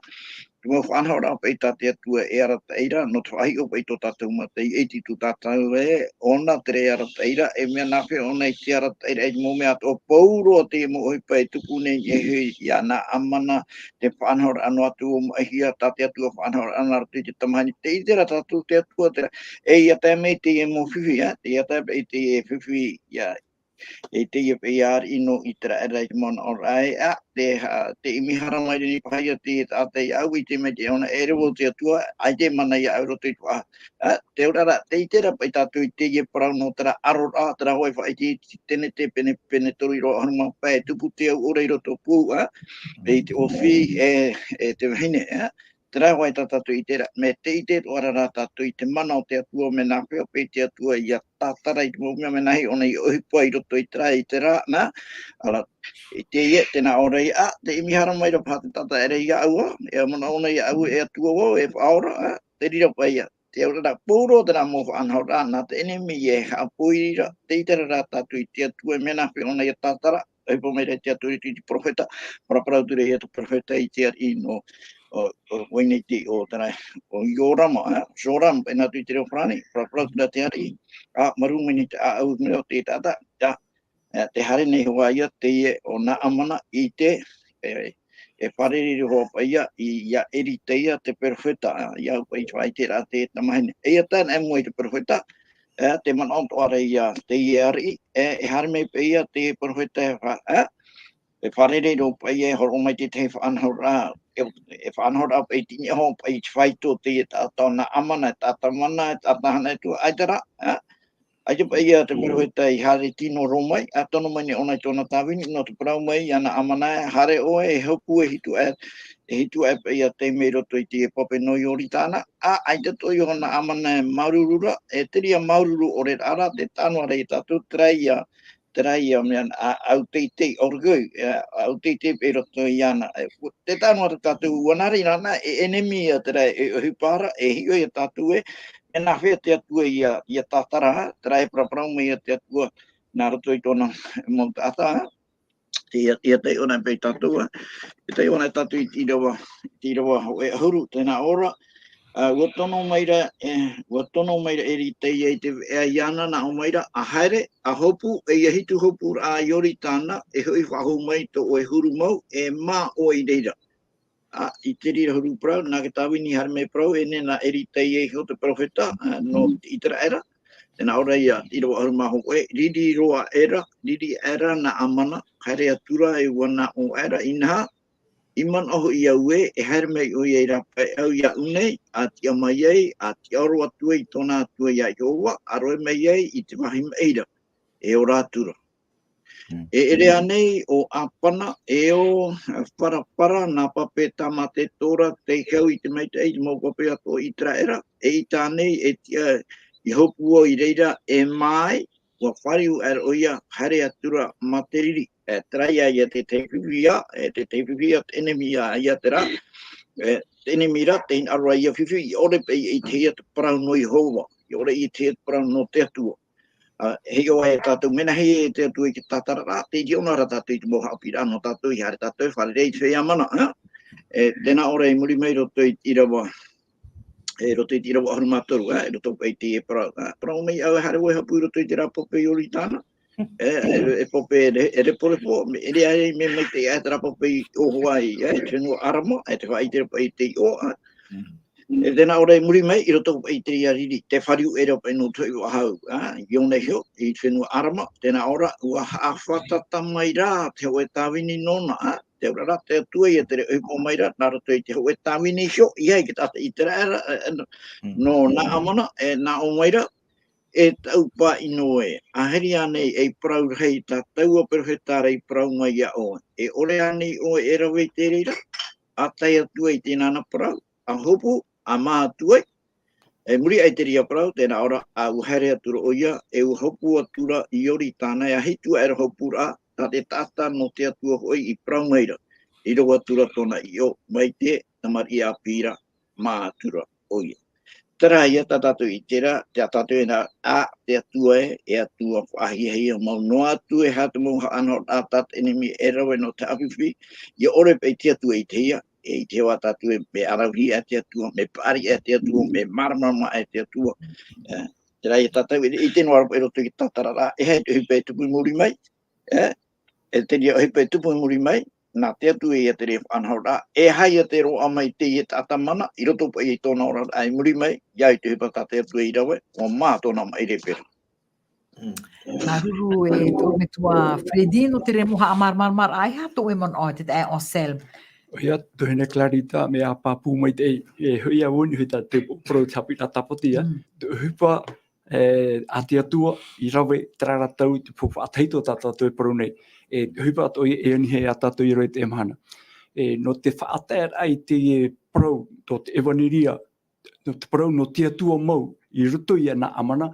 te mau faʻanahoraʻa paʻi tā te Atua e arataʻi ra, nō te faʻahiʻo paʻi i tō tātou mata, ʻia ʻite tō tātou ē, ʻōna terā e arataʻi ra, e mea nāfea ʻōna i te arataʻi ra, e te mau mea atoʻa pauroa te mau ʻohipa e tupu nei, e hui, iā Naamana, te faʻanahoraʻa noa atu ʻua maʻihia, tā te Atua faʻanahoraʻa nā roto i te tamahine, tē ʻite ra tātou te Atua terā, e ʻia tae mai teie mau fifi, ā, ʻia tae paʻi teie fifi, ʻia, e teie paʻi ariʻi nō ʻĪteraʻera i te manaʻo ra ē, ā, te, ā, tē ʻimi hara mai nei paʻi ia te taʻata iāʻu, ʻite mai te ʻōna e reva te Atua, ʻaita e mana iāʻu i roto i te faʻa-, ā, te auraʻa, tē ʻite ra paʻi tātou i teie parau nō terā ʻaroraʻa, terā hoʻi e faʻaʻite i te tenete pene, pene toru ʻīrava ʻahuru mā pae, e tupu te au ʻore i roto pū, ā, e i te ʻōfī, e, e te vahine, ā, Terā hoʻi tā tātou i ʻite ra, mea tē ʻite atoʻa ra tātou i te mana o te Atua, mea nāfea paʻi te Atua ʻia tātara i te mau mea, mea nāhea ʻōna ʻia ʻohipa i roto i terā, i terā, nā, ara, i teie, tē nā ʻō ra ia, ā, tē ʻimi hara mai ra paha te taʻata ʻere iāʻu, e manaʻo ʻōna iāʻu e Atua vau, e Faʻaora, ā, te reira paʻi ia. Te auraʻa pauroa terā mau faʻanahoraʻa, nā te ʻenemi e haʻapoiri ra, tē ʻite ra rā tātou i te Atua, mea nāfea ʻōna ʻia tātara, ʻohipa mai ra te Atua i te perofeta, paraparau atu ra ia te perofeta i te ariʻi nō, ʻo, ʻo, ʻo ʻoia nei te, ʻo terā, ʻo Iorama, ā, Joram, paʻi nā atu i te reo farāni, paraparau atu ra te ariʻi, ā, marū mai nei te ʻāʻau mea o te taʻata, ā, ā, tē haere nei hoʻi ia teie ʻo Naamana i te, e, e fārerei ra hoʻi paʻi ia, i, iā Eritaia te perofeta, ā, iāʻu paʻi i te faʻaʻiteraʻa te tamahine. E ʻia tae noa i mua i te perofeta, e, tē manaʻo atoʻa ra ia teie ariʻi, e, e haere mai paʻi ia te perofeta e fa-, e, e fārerei ra paʻi e hōroʻa mai te tahi faʻanahoraʻa, e, e faʻanahoraʻa paʻi i te niʻa hoʻi paʻi i te faito o teie taʻata ʻo Naamana, e taʻata mana, e taʻata hana e tua, ʻaita rā, e, ʻaita paʻi ia te perofeta i haere tino roa mai, ā, tono mai nei ʻōna i tōna tāvini, nō te parau mai iā Naamana, haere ʻoe, e hopu e hitu aʻe, e hitu aʻe paʻi ia te mea i roto i te pape nō Ioritana, ā, ʻaita atoʻa ia Naamana e māuruuru ra, e te reira māuruuru ʻore ra, te taʻa noa ra ia tātou, terā ia, terā ia mea, ā, ʻau teitei, orgueil, ā, ʻau teitei paʻi i roto iāna, e, te taʻa noa ra tātou, ʻua nā reira na, e ʻenemi ia terā e ʻohipa ra, e hiʻo ia tātou ē, mea nāfea te Atua ʻia, ʻia tātara, terā e paraparau mai ia te Atua, nā roto i tōna mau taʻata, ā, ʻia, ʻia taiʻo na paʻi tātou, ā, ʻia taiʻo na tātou i te ʻīrava, i te ʻīrava hōʻē ʻahuru, tē nā ʻō ra, ā, ʻua tono mai ra, e, ʻua tono mai ra Eritaia i te veʻa iāna, nā ʻō mai ra, ʻa haere, ʻa hopu, e ʻia hitu hopu ra ʻa Ioritana, e hoʻi faʻahou mai tō ʻoe huru mau, e mā ʻoe i reira. Ā, i te reira huru parau, nā te tāvini haere mai parau, e nehenehe nā Eritaia iho te perofeta, ā, nō ʻĪteraʻera, tē nā ʻō ra ia, ʻīrava ʻahuru mā hōʻē, riri roa aʻera, riri aʻera Naamana, haere atu ra e ʻua nā ʻō aʻera, inaha, i manaʻo hoʻi au ē, e haere mai ʻoia i rāpae ʻau iāʻu nei, ʻa tiʻa mai ai, ʻa tiʻaoro atu ai i tōna Atua iā Iehova, ʻa roe mai ai i te vāhi maʻi ra, e ora atu ra. Mm. E ʻere ānei ʻo Apana, e ʻo Farapara, nā pape tāmate tora, tei hau i te maitaʻi, te mau pape atoʻa o ʻĪteraʻera, eʻita ānei e tiʻa i hopu au i reira, e mā ai, ʻua fāriu aʻera ʻoia, haere atu ra mā te riri. E, terā ia, ia te, te fifi ia, e, te, te fifi ia, te ʻenemi ia, ia terā. E, te ʻenemi ra, tē hinaʻaro ra ia fifi, ʻia ʻore paʻi i ʻitehia te parau nō Iehova, ʻia ʻore i ʻitehia te parau nō te Atua. ʻa, e hiʻo ai tātou, mea nā hea e te Atua i te tātararaʻa, tei ʻōna ra tātou i te mau haʻapiʻiraʻa nō tātou, ʻia haere tātou, fārerei i te feiā mana, ā? E, tēnā ʻō ra i muri mai i roto i te ʻīrava, e, i roto i te ʻīrava ʻahuru mā toru, ā, i roto paʻi i te parau, ā, parau mai au e haere vau e hapū i roto i te rā pape Ioritana, e, e, e pape e re-, e reporepo, e rere ai mea maitaʻi ā te rā pape i ʻō Hawaiʻi, ā, i te fenua ʻArama, e te faʻaʻite ra paʻi i te iʻoa, ā. E tēnā ʻō ra i muri mai, i roto paʻi i te reira riri, te fāriu ʻē ra paʻi nō te hōʻē faʻahou, ā, i ʻōna iho, i te fenua ʻArama, tēnā ʻō ra, ʻua haʻafātata mai rā te hōʻē tāvini nōna, ā, te auraʻa ra, te Atua ʻia tere ʻohipa mai ra, nā roto i te hōʻē tāvini iho, ʻeiaha te taʻata ʻĪteraʻera, ā, ā, nō Naamana, e nā ʻō mai ra, e tāʻu pāʻino ē, ahiri ānei ei parau rahi tā taua perofeta ra i parau mai ia ʻoe, e ʻore ānei ʻoe e rave i te reira, ā tae atu ai i tēnā na parau, ā hopu, ā mā atu ai. E muri aʻe i te reira parau, tēnā ʻō ra, ā, ʻua haere atu ra ʻoia, e ʻua hopu atu ra i Ioritana, e hitu aʻe ra hopuraʻa, tā te taʻata nō te Atua hoʻi i parau mai ra, i riro atu ra tōna iʻo, mai te tamariʻi ʻāpī ra, mā atu ra ʻoia. Terā ia tā tātou i ʻite ra, tā tātou e nā, ā, te Atua ē, e Atua faʻahiahia mau noa atu, e aha te mau haʻanahoraʻa tā te ʻenemi e rave nō te haʻafifi, ʻia ʻore paʻi te Atua i ʻitehia, e ʻitehia tātou ē, mea ʻaravihi ʻē te Atua, mea paʻari ʻē te Atua, mea māramarama ʻē te Atua. E, terā ia tātou e, e ʻite noa ra paʻi i roto i te tātararaʻa, e aha te ʻohipa e tupu i muri mai, e, e te reira ʻohipa e tupu i muri mai, nā te Atua ïa te reira faʻanahoraʻa, e aha ïa te roaʻa mai i teie taʻata mana, i roto paʻi i tōna oraraʻa i muri mai, ʻia au i te ʻohipa tā te Atua i rave, ʻua mā tōna maʻi reira. Mm. Māuruuru e tō metua Freddy, nō te reira mau haʻamāramaramaraʻa, e aha tō ʻoe manaʻo i te taeaʻe Anselme? ʻOia, tuahine Clarita, mea pāpū maitaʻi, e hoʻi ā vau i niʻa i tā te parau te haʻapiʻiraʻa tāpati, ā, Mm. te ʻohipa, e, a te Atua, i rave terā ra tau i te faufaʻa tahito tā tātou e parau nei. E, te ʻohipa atoʻa ïa e anihia ia tātou i roto i teie mahana. E, nō te faʻataeraʻa i teie parau, tō te ʻevaneria, nō te parau nō te Atua mau, i roto ia Naamana,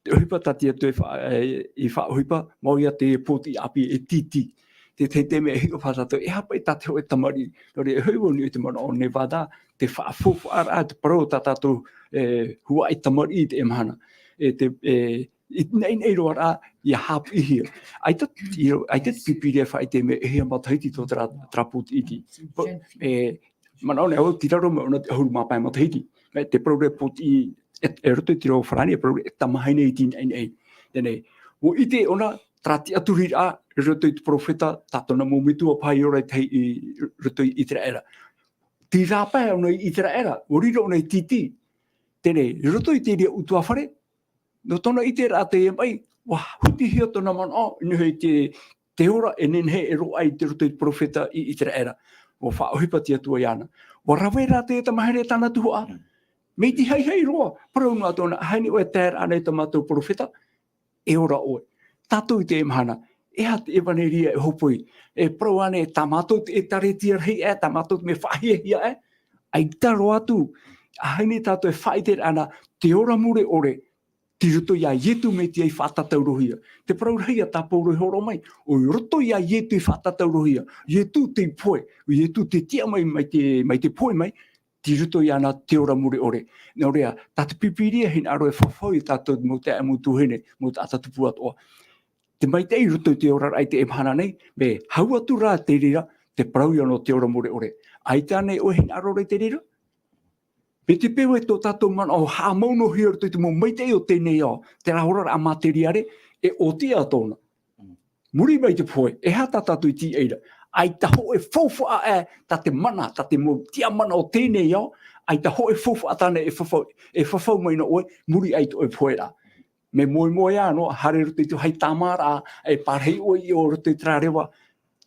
te ʻohipa tā te Atua i fa-, e, i faʻaʻohipa, mau ïa te pōtiʻi ʻāpī e tītī. Te, te, te mea e hiʻo faʻahou tātou, e aha paʻi tā te hōʻē tamariʻi. Nō reira, e hoʻi vau i niʻa i te manaʻo o Nevada, te faʻafaufaʻaraʻa, te parau tā tātou, e, huaʻai tamariʻi i teie mahana. E te, e, i, naʻinaʻi roa rā, ʻia haʻapiʻihia. ʻAita, i ro-, ʻaita te Pīpīria e faʻaʻite mai e hia matahiti tō terā, terā pōtiʻi iti. E, manaʻo nei au, tei raro mai ʻōna te ʻahuru mā pae matahiti. E, te parau ra pōtiʻi, e, e roto i te reo farāni, e parau ra e tamahine iti naʻinaʻi. Teie, ʻua ʻite ʻōna, terā tiʻaturiraʻa, i roto i te perofeta, tā tōna mau metua paʻi i ora i tahi i roto i ʻĪteraʻera. Tei rāpae ʻōna i ʻĪteraʻera, ʻua riro ʻōna i tītī. Teie, i roto i te reira ʻutuāfare, nō tōna ʻiteraʻa teie maʻi, ʻua hutihia tōna manaʻo, i niʻa i te, te ora e nehenehe e roaʻa i te roto i te perofeta i ʻĪteraʻera. ʻUa faʻaʻohipa te Atua iāna. ʻUa rave rā te tamahine tāna tuhaʻa. Mm. Mai te haihai roa, parau noa atu ʻōna, ʻaita ʻoe e taeraʻa nei tā mātou perofeta, e ora ʻoe. Tātou i teie mahana, e aha te ʻevaneria e hōpoi, e parau ānei, tā mātou te ʻĒtārētia rahi aʻe, tā mātou te mea faʻahiahia aʻe, ʻaita roa atu, ʻaita tātou e faʻaʻiteraʻa na, te ora mure ʻore, tei roto ia Ietu Metia i faʻatataurohia. Te parau rahi ia tā Pauro i hōroʻa mai, ʻo i roto ia Ietu i faʻatataurohia, Ietu te pohe, Ietu te tiʻa mai, mai te, mai te pohe mai, tei roto iāna te ora mure ʻore. Nō reira, tā te Pīpīria e hinaʻaro e fafau ia tātou mau taeaʻe, mau tuahine, mau taʻata tupu atoʻa. Te maitaʻi i roto i te oraraʻa i teie mahana nei, mea hau atu rā te reira, te parau ia nō te ora mure ʻore. ʻAita ānei ʻoe e hinaʻaro ra i te reira? Mai te peu ē tō tātou manaʻo haʻamau noa hia i roto i te mau maitaʻi o teie nei ao, terā oraraʻa māteriare, e ʻōtiʻa tōna. Muri mai te pohe, e aha tā tātou i tīaʻi ra? ʻAita hōʻē faufaʻa aʻe, tā te mana, tā te mau tiʻamana o teie nei ao, ʻaita hōʻē faufaʻa tāna e fafau, e fafau mai nō ʻoe, muri aʻe i tō ʻoe poheraʻa. Mea moemoeā noa, haere i roto i te vāhi tāmāraʻa, e pārahi ʻoe i ʻō i roto i terā reva,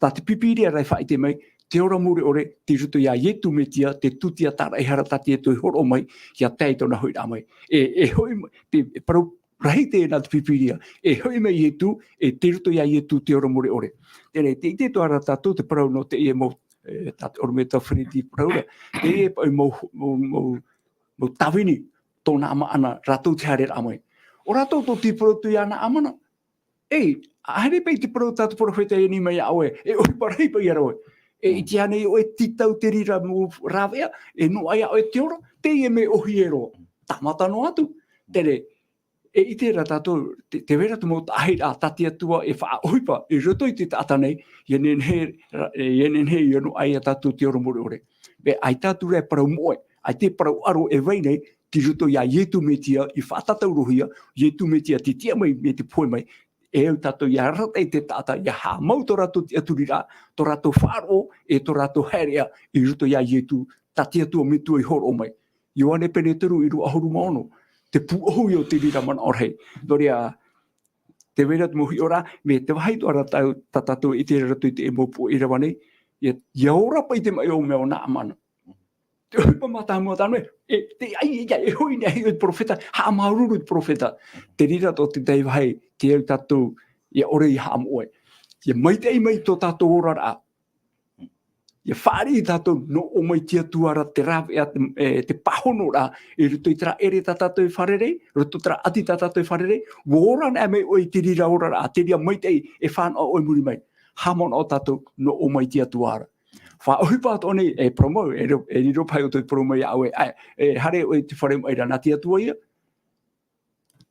tā te Pīpīria ra e faʻaʻite mai, te ora mure ʻore, tei roto ia Ietu Metia, te tūtia tāraʻehara tā te Atua i hōroʻa mai, ʻia tae i tōna hoʻiraʻa mai. E, e hoʻi mai, te, e parau rahi teie nā te Pīpīria, e hoʻi mai Ietu, e tei roto ia Ietu te ora mure ʻore. Teie, tē ʻite atoʻa ra tātou te parau nō teie mau, e, tā te ʻorometua Freddy i parau ra, teie paʻi mau, mau, mau, mau tāvini, tō Naamana, rātou te haereraʻa mai. ʻO rātou tō tei parau atu ia Naamana, ei, ʻaita paʻi te parau tā te perofeta i ani mai iā ʻoe, e ʻohipa rahi paʻi ia ʻoe. E Mm. ʻite ānei ʻoe, tītau te reira mau rāveʻa, e noaʻa iā ʻoe te ora, teie mea ʻōhie roa. Tāmata noa atu. Teie, E ʻite ra tātou, te, te vai ra te mau taʻahiraʻa tā te Atua e faʻaʻohipa i roto i te taʻata nei, ʻia nehenehe, ʻia nehenehe ʻia noaʻa ia tātou te ora mure ʻore. Mea ʻaita atu rā e parau moʻe, ʻaita e parau ʻaro e vai nei, tei roto ia Ietu Metia i faʻatataurohia, Ietu Metia te tiʻa mai, mea te pohe mai, e au tātou ʻia arataʻi te taʻata, ʻia haʻamau tō rātou tiʻaturiraʻa, tō rātou faʻaroʻo, e tō rātou haereʻa, i roto ia Ietu, tā te Atua Metua i hōroʻa mai. Ioane pene toru ʻīrava ʻahuru mā ono, te pūʻohu ia o te reira manaʻo rahi. Nō reira, te vai ra te mau hiʻoraʻa, mea te vāhi atoʻa ra tā, tā tātou e ʻite ra i roto i te mau puʻe ʻīrava nei, ʻia, ʻia ora paʻi te maʻi o mea o Naamana. Te ʻohipa mātāmua tāna, e, te, ai, e, e hoʻi nei, e hiʻo i te perofeta, haʻamāuruuru i te perofeta. Te reira tō te tahi vāhi, te au tātou, ʻia ʻore ʻia haʻamoʻe. ʻIa maitaʻi mai tō tātou oraraʻa. ʻIa fāriʻi tātou, nō ʻō mai te Atua ra te rāveʻa, te, e, te pāhonoraʻa, i roto i terā ʻere tā tātou e fārerei, roto i terā ʻati tā tātou e fārerei, ʻua ora anaʻe mai ʻoe i te reira oraraʻa, te reira maitaʻi e fānaʻo ʻoe i muri mai. Haʻamanaʻo tātou, nō ʻō mai te Atua ra. Faʻaʻohipa atoʻa nei, e parau mau, e ro-, e riro paha ʻoutou i parau mai iā ʻoe, ʻae, e haere ʻoe i te fare maʻi ra nā te Atua ïa.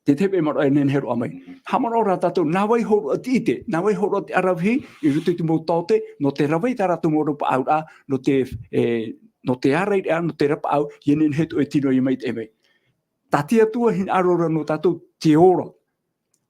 Te, te manaʻo e nehenehe roa mai. Haʻamanaʻo rā tātou, nā vai hōroʻa te ʻite, nā vai hōroʻa te ʻaravihi, i roto i te mau taote, nō te rave i tā rātou mau rapaʻauraʻa, nō te, e, nō te ārairaʻa, nō te rapaʻau, ʻia nehenehe atoʻa e tino ʻia maitaʻi mai. Tā te Atua hinaʻaro ra nō tātou te ora.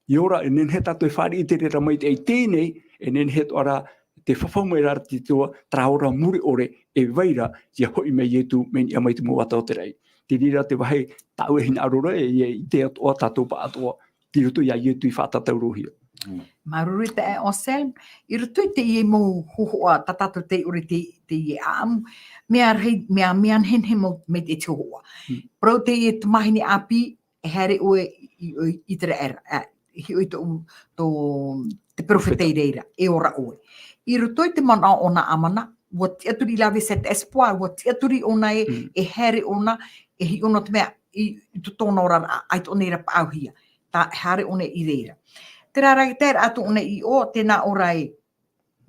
ʻIa ora, e nehenehe tātou e fāriʻi i te reira maitaʻi teie nei, e nehenehe atoʻa rā, tē fafau mai ra te Atua, terā ora mure ʻore, e vai ra, ʻia hoʻi mai Ietu, mea niʻa mai te mau ata o te raʻi. Te reira te vāhi, tāʻu e hinaʻaro ra, e, e ʻite atoʻa tātou pāʻatoʻa, tei roto iā Ietu i faʻatataurohia. Mm. Māuruuru i te taeaʻe Anselme, i roto i teie mau hōhoʻa, tā tātou tei ʻore te, teie ʻāʻamu, mea rahi, mea, mea nehenehe mau, mai te hōhoʻa. Mm. Parau teie tamahine ʻāpī, e haere ʻoe i, i, i ʻĪteraʻera, ā, e hiʻo i tō, tō, te perofeta i reira, e ora ʻoe. I roto i te manaʻo o Naamana, ʻua tiʻaturi, il avait cet espoir, ʻua tiʻaturi ʻōna e, Mm. e haere ʻōna, e hiʻo nō te mea, i, i tō tōna oraraʻa, ʻaita ʻōna i rapaʻauhia. Tā, haere ʻōna i reira. Terā rā, terā atu ʻōna i ʻō, tē nā ʻō ra ē,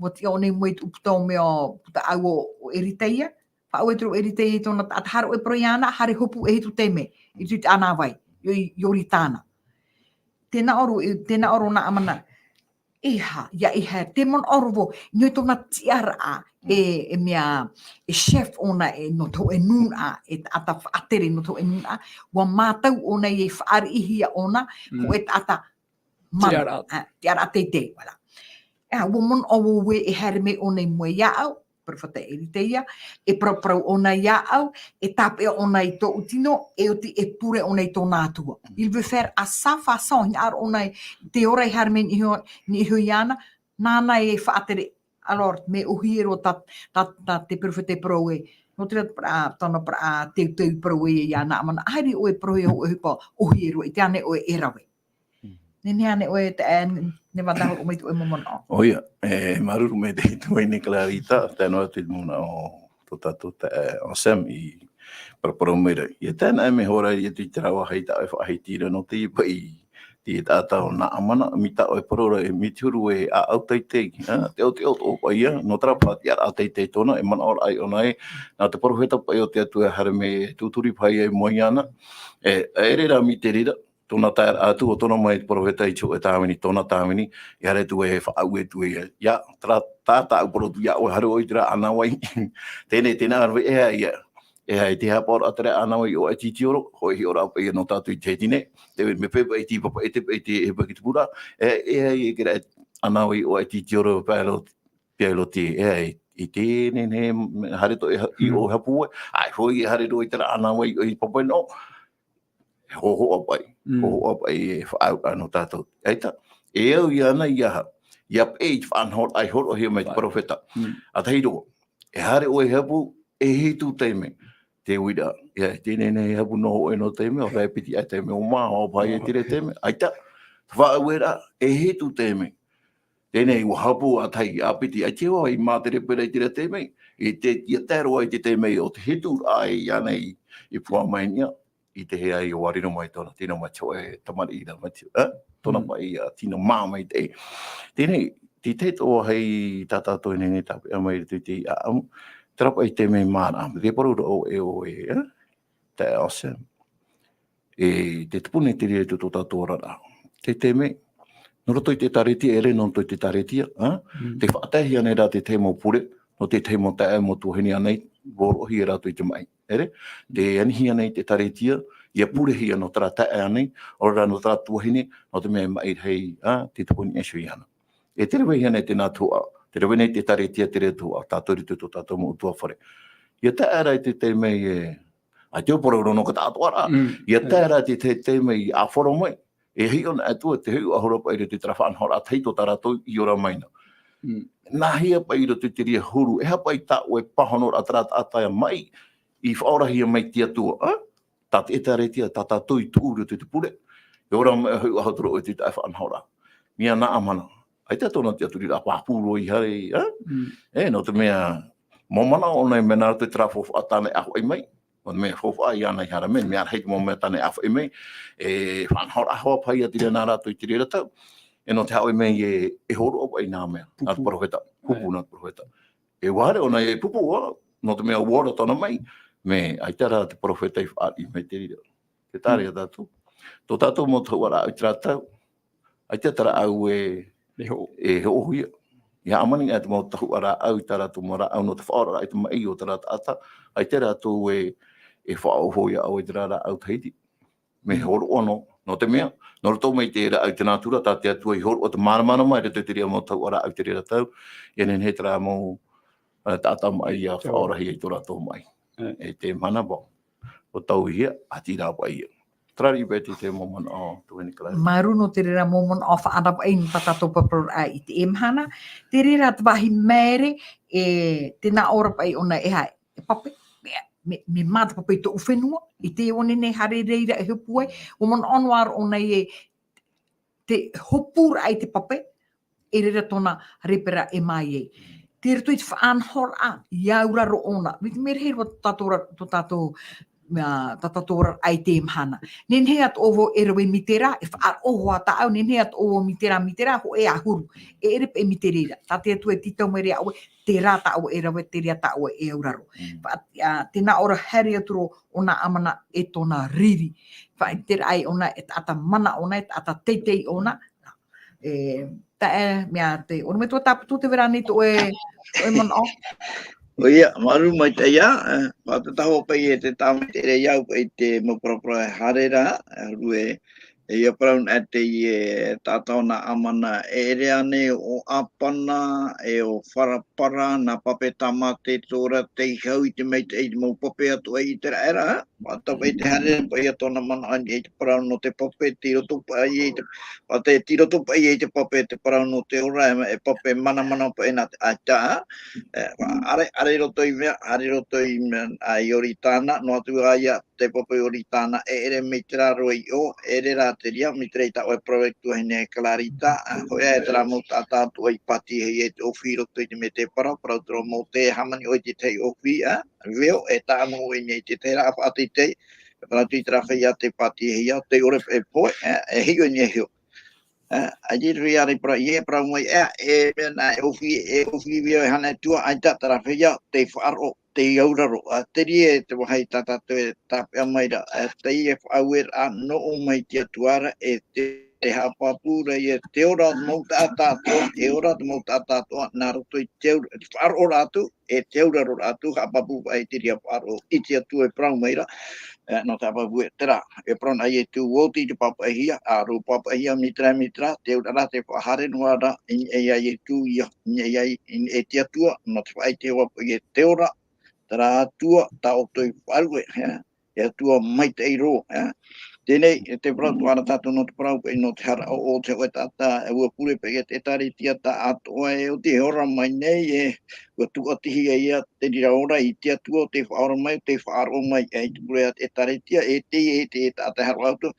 ʻua tiʻa ʻōna i mua i te ʻūputa o mea, ʻūputa ʻau o, o Eritaia, faʻaue atu ra ʻo Eritaia i tōna taʻata, haere ʻoe e parau iāna, haere hopu e hitu taime, i roto i te ʻānāvai, i, i Ioritana. Tē nā ʻō ra, tē nā ʻō ra Naamana, e aha, ʻia, e aha, te manaʻo ra vau, nō tōna tiʻaraʻa, Mm. e, e mea, e chef ʻōna, e, nō te hōʻē nūnaʻa, e taʻata faʻatere nō te hōʻē nūnaʻa, ʻua mātau ʻōna i fāriʻihia ʻōna, Mm. hōʻē taʻata manu, Tiʻaraʻa. ā, tiʻaraʻa teitei, voilà. Ā, ʻua manaʻo vau ē e haere mai ʻōna i mua iāʻu, perofeta Eritaia, e paraparau ʻōna iāʻu, e tāpeʻa ʻōna i tōʻu tino, e oti e pure ʻōna i tōna Atua. Mm. Il veut faire à sa façon, hinaʻaro ʻōna i te ora e haere mai niʻa iho, niʻa iho iāna, nāna e faʻatere. Alors, mea ʻōhie roa tā, tā, tā te perofeta e parau ē, nō te reira te parau, tōna parau, teuteu i parau ē iā Naamana, haere ʻoe e parau e hōʻē ʻohipa ʻōhie roa, ʻite ānei ʻoe e rave. Mm. Nehenehe ānei ʻoe te, e, nehenehe ā tātou e hōroʻa mai i te hōʻē mau manaʻo. ʻOia, e, māuruuru maitaʻi i te tuahine Clarita, tae noa atu i te manaʻo o tō tātou taeaʻe Anselme i paraparau mai ra. ʻIa tae anaʻe mai hoʻi ra atu i terā vāhi tā ʻoe e faʻahiti ra nō teie paʻi, teie taʻata o Naamana, mai tā ʻoe e parau ra, e, mai te huru e ʻāʻau teitei, ā, teʻoteʻo atoʻa paʻi ïa, nō terā paʻi tiʻaraʻa teitei tōna, e manaʻo ra ʻoe ʻōna ē, nā te perofeta paʻi o te Atua e haere mai e tūturi paʻi i mua iāna, e, e ʻere rā mai te reira, tōna taeraʻa atu, ʻua tono mai te perofeta i te hōʻē tāvini, tōna tāvini, ʻia haere atu e faʻaue atu ē, ʻia, terā, tā tāʻu parau atu iā ʻoe, haere ʻoe i terā ʻānāvai. Teie, teie rave, e aha ïa, e aha, e te haʻapaʻoraʻa terā ʻānāvai i ʻō aʻe i te tītioro, hōʻē hiʻoraʻa paʻi ïa nō tātou i te hiti nei, te mea paʻi, paʻi, te, paʻi, te, e paʻi ki te pūrā, e, e aha ïa terā ʻānāvai i ʻō aʻe i te tītioro, pae ro, pae ro te, e aha, i teie nei, haere atoʻa i ha-, i Mm. ʻō hapu ē, ʻae, hōʻē haere roa i terā ʻānāvai i ʻō i Papatoetoe, e hōhoʻa paʻi, Mm. hōhoʻa paʻi e faʻaauraʻa nō tātou. ʻAita, e au iāna i aha, ʻia peʻe i te faʻanahoraʻa i hōroʻahia mai te Right. perofeta. Mm. ʻA tahi roa, e haere ʻoe i hapu, e hitu taime. Te uiraʻa, ʻia, teie nei hapu noa hōʻē noa taime, ʻaore rā e piti ʻae taime, ʻua maha paʻi e terā taime. ʻAita, faʻaueraʻa, e hitu taime. Teie nei, ʻua hapu ʻa tahi, ʻa piti, ʻaita e ʻua i mātere paʻi ra i terā taime. I te, ʻia tae roa i te taime o te hituraʻa iāna i, i puʻa mai niʻa. I te hea ïa ʻua riro mai tōna tino mai te hōʻē tamariʻi ra mai te, eh? Tōna Mm. paʻi, ā, tino māmā i te. Teie nei, te tahi atoʻa vāhi tā tātou e nehenehe e tāpeʻa mai i roto i te ʻāʻamu, terā paʻi te mea māramarama, te parau ra ʻoe, ʻoe, eh? Taeaʻe Anselme. e te tupu nei te reira i tō tātou oraraʻa. Te taime, nō roto i te ʻĒkālesia, e ʻere nō roto i te ʻĒkālesia, ā? Mm. Tē faʻatae hia nei rā te tahi mau pure, nō te tahi mau taeaʻe mau tuahine ānei, hōroʻahia rātou i te maʻi. ʻĒre? Tē ani hia nei te ʻĒkālesia, ʻia purehia nō terā taeaʻe ānei, ʻaore rā nō terā tuahine, nō te mea e maʻi rahi, ā, te tupu nei ʻāiʻa iāna. E te rave hia nei tēnā tuhaʻa, te rave nei te ʻĒkālesia te reira tuhaʻa, tātou i roto i tō tātou mau ʻutuāfare. ʻIa tae ra i te taime e, ʻaita e parau roa nō ka taʻatoʻaraʻa. Mm. ʻIa tae ra i te taime i ʻāfaro mai, e hiʻo na atu te hiʻo ʻahuru paʻi i roto i terā faʻanahoraʻa tahito tā rātou i ora mai na. Mm. Nā hea paʻi i roto i te reira huru, e aha paʻi tā ʻoe pāhonoraʻa terā taʻata maʻi, i faʻaorahia mai te Atua, ā? Tā te ʻĒkālesia, tā tātou i tuʻu i roto i te pure, e ora mai ʻoe, hiʻo ʻahuru ʻoe i te taʻa faʻanahoraʻa. Mea Naamana. ʻAita tōna tiʻaturiraʻa pāpū roa i haere, ā? Mm. E, nō te mea, mau manaʻo ʻōna i mea nā roto i terā faufaʻa tāna e ʻāfaʻi mai. Nō te mea faufaʻa iāna i haere mai, mea rahi te mau mea tāna e ʻāfaʻi mai. E faʻanahoraʻa hoʻi paʻi ia te reira nā rātou i te reira tau. E nō te haʻapaʻo mai e, e hōroʻa paʻi nā mea, nā te Pupu. Perofeta. Pupu nā te perofeta. E ʻua haere ʻōna e pupu, ā, nō te mea ʻua ora tōna maʻi, mea ʻaita rā te perofeta i faʻaʻī mai te reira. Te taʻa ra Mm. tātou. Tō tātou mau tahuʻaraʻa i terā tau, ʻaita terā ʻāʻau e, E hoʻo. e hoʻohia. ʻIa hāmani ā te mau tahuʻaraʻa i tā rātou mau rāʻau nō te faʻaoraraʻa i te maʻi o terā taʻata, ʻaita rātou e, e faʻahoʻi ʻoia i terā rāʻau tahiti. Mea Mm. hōroʻa noa, nō te mea, nō roto mai te rāʻau i te nātura, tā te Atua i hōroʻa te māramarama i roto i te reira mau tahuʻaraʻa i te reira tau, ʻia nehenehe terā mau, ā, taʻata maʻi ʻia Te faʻaorahia i tō rātou maʻi. Mm. E te mahana vau, ʻo tauihia, ʻati rā paʻi ia. Terā riʻi paʻi te, te mau manaʻo, tuahine Kalari. Māuruuru nō te reira mau manaʻo faʻaravaʻi nō tā tātou paraparauraʻa i teie mahana. Te reira te vāhi māere, e, tē nā ʻō ra paʻi ʻōna e aha, e pape, me, me, me mā te pape i tōʻu fenua, i te ʻō nei haere reira e hopu ai, ʻua manaʻo noa ra ʻōna e te hopuraʻa i te pape, e reira tōna repera e mā ai. Tei roto i te faʻanahoraʻa, i auraro ʻōna. Mai te mea rahi roa tō tātou ra-, tō tātou, mea, tā tātou oraraʻa i teie mahana. Nehenehe atoʻa vau e rave i te mītera, e faʻaroʻo hoʻi tāʻu, nehenehe atoʻa vau i te mītera, mītera, hōʻē ʻahuru. E ʻere paʻi i te mītera ra. Tā te Atua e tītau mai ra iā ʻoe, terā tā ʻoe e rave, terā tā ʻoe e auraro. Mm. Fa-, ā, tē nā ʻō ra haere atu ra ʻo Naamana e tōna riri. Faʻaʻite ra ʻōna, e taʻata mana ʻōna, e taʻata teitei ʻōna. E, tae, mea te, ʻōrome atoʻa tāpiti te vera nei tō ʻoe, tō ʻoe manaʻo. ʻOia, māuruuru maitaʻi ā, e, faʻatātā hoʻi paʻi e te tāmateʻerei au paʻi te mau parapara e haere ra, e, ʻahuru e, e, ʻia parau na teie taʻata ʻo Naamana, e ʻere ānei ʻo ʻĀpana, e ʻo Farapara, nā pape tāmate tō rā tei hau i te maitaʻi i te mau pape atoʻa i ʻĪteraʻera, ā? Faʻataʻa paʻi te haere paʻi ia tōna manaʻo i te parau nō te pape, tei roto paʻi i te, faʻataʻa tei roto paʻi i te pape te parau nō te ora, e, e pape manamana paʻi nā te ʻaita, ā? E, ʻāreʻa, ʻāreʻa i roto i mea, ʻāreʻa i roto i mea, ā, Ioritana, noa atu ā ia, te pape Ioritana, e ʻere mai terā roa i ʻō, e ʻere rā te reira, mai terā i tā ʻoe parau e tuahine Clarita, ā, hōʻē ā terā mau taʻata atoʻa i pātihia i te ʻōfī i roto i te mea tē parau, parau atu ra Mōte, e hāmani ʻoe i te tahi ʻōfī, ā, veo, e taʻa noa ʻoe i niʻa i te tahi raʻa faʻateitei, e parau atu i terā feiā tei pātihia, tē ʻore e pohe, ā, e hiʻo i niʻa iho. Ā, ʻaita te feiā ra i parau, ʻeiaha e parau mai, ā, e mea nā, e ʻōfī, e ʻōfī veo e hānai atu ā, ʻaita terā feiā, tē faʻaroʻo, tē auraro, ā, te reira te vāhi tā tātou e tāpeʻa mai ra, ā, teie faʻaueraʻa nō ʻō mai te Atua ra, e te, te haʻapāpū ra ia, te ora o te mau taʻata atoʻa, e ora o te mau taʻata atoʻa, nā roto i te aur-, te faʻaroʻoraʻa atu, e te auraroraʻa atu, haʻapāpū paʻi te reira faʻaroʻo i te Atua e parau mai ra, ā, nō te haʻapāpū e terā, e parau na Ietu, ʻua oti te pāpaʻihia, ā, rō pāpaʻihia, mītera, mītera, te auraʻa ra, tē faʻahaere noa ra, i niʻa iā Ietu ia, i niʻa iā, i niʻa i te Atua, nō te faʻaʻite hoʻi paʻi e te ora, terā Atua, tā ʻoutou i faʻaruʻe, ā, e Atua maitaʻi roa, ā. Teie nei, e te parau atoʻa ra tātou nō te parau paʻi nō te hara ʻoʻo o te hōʻē taʻata, e ʻua pure paʻi ia te ʻĒkālesia tāʻātoʻa e oti e ora mai nei, e ʻua tūʻatihia ia te reira ora i te Atua, tē faʻaora mai, tē faʻaroʻo mai, ā, i te pure a te ʻĒkālesia, e te, e te taʻata e haere atu,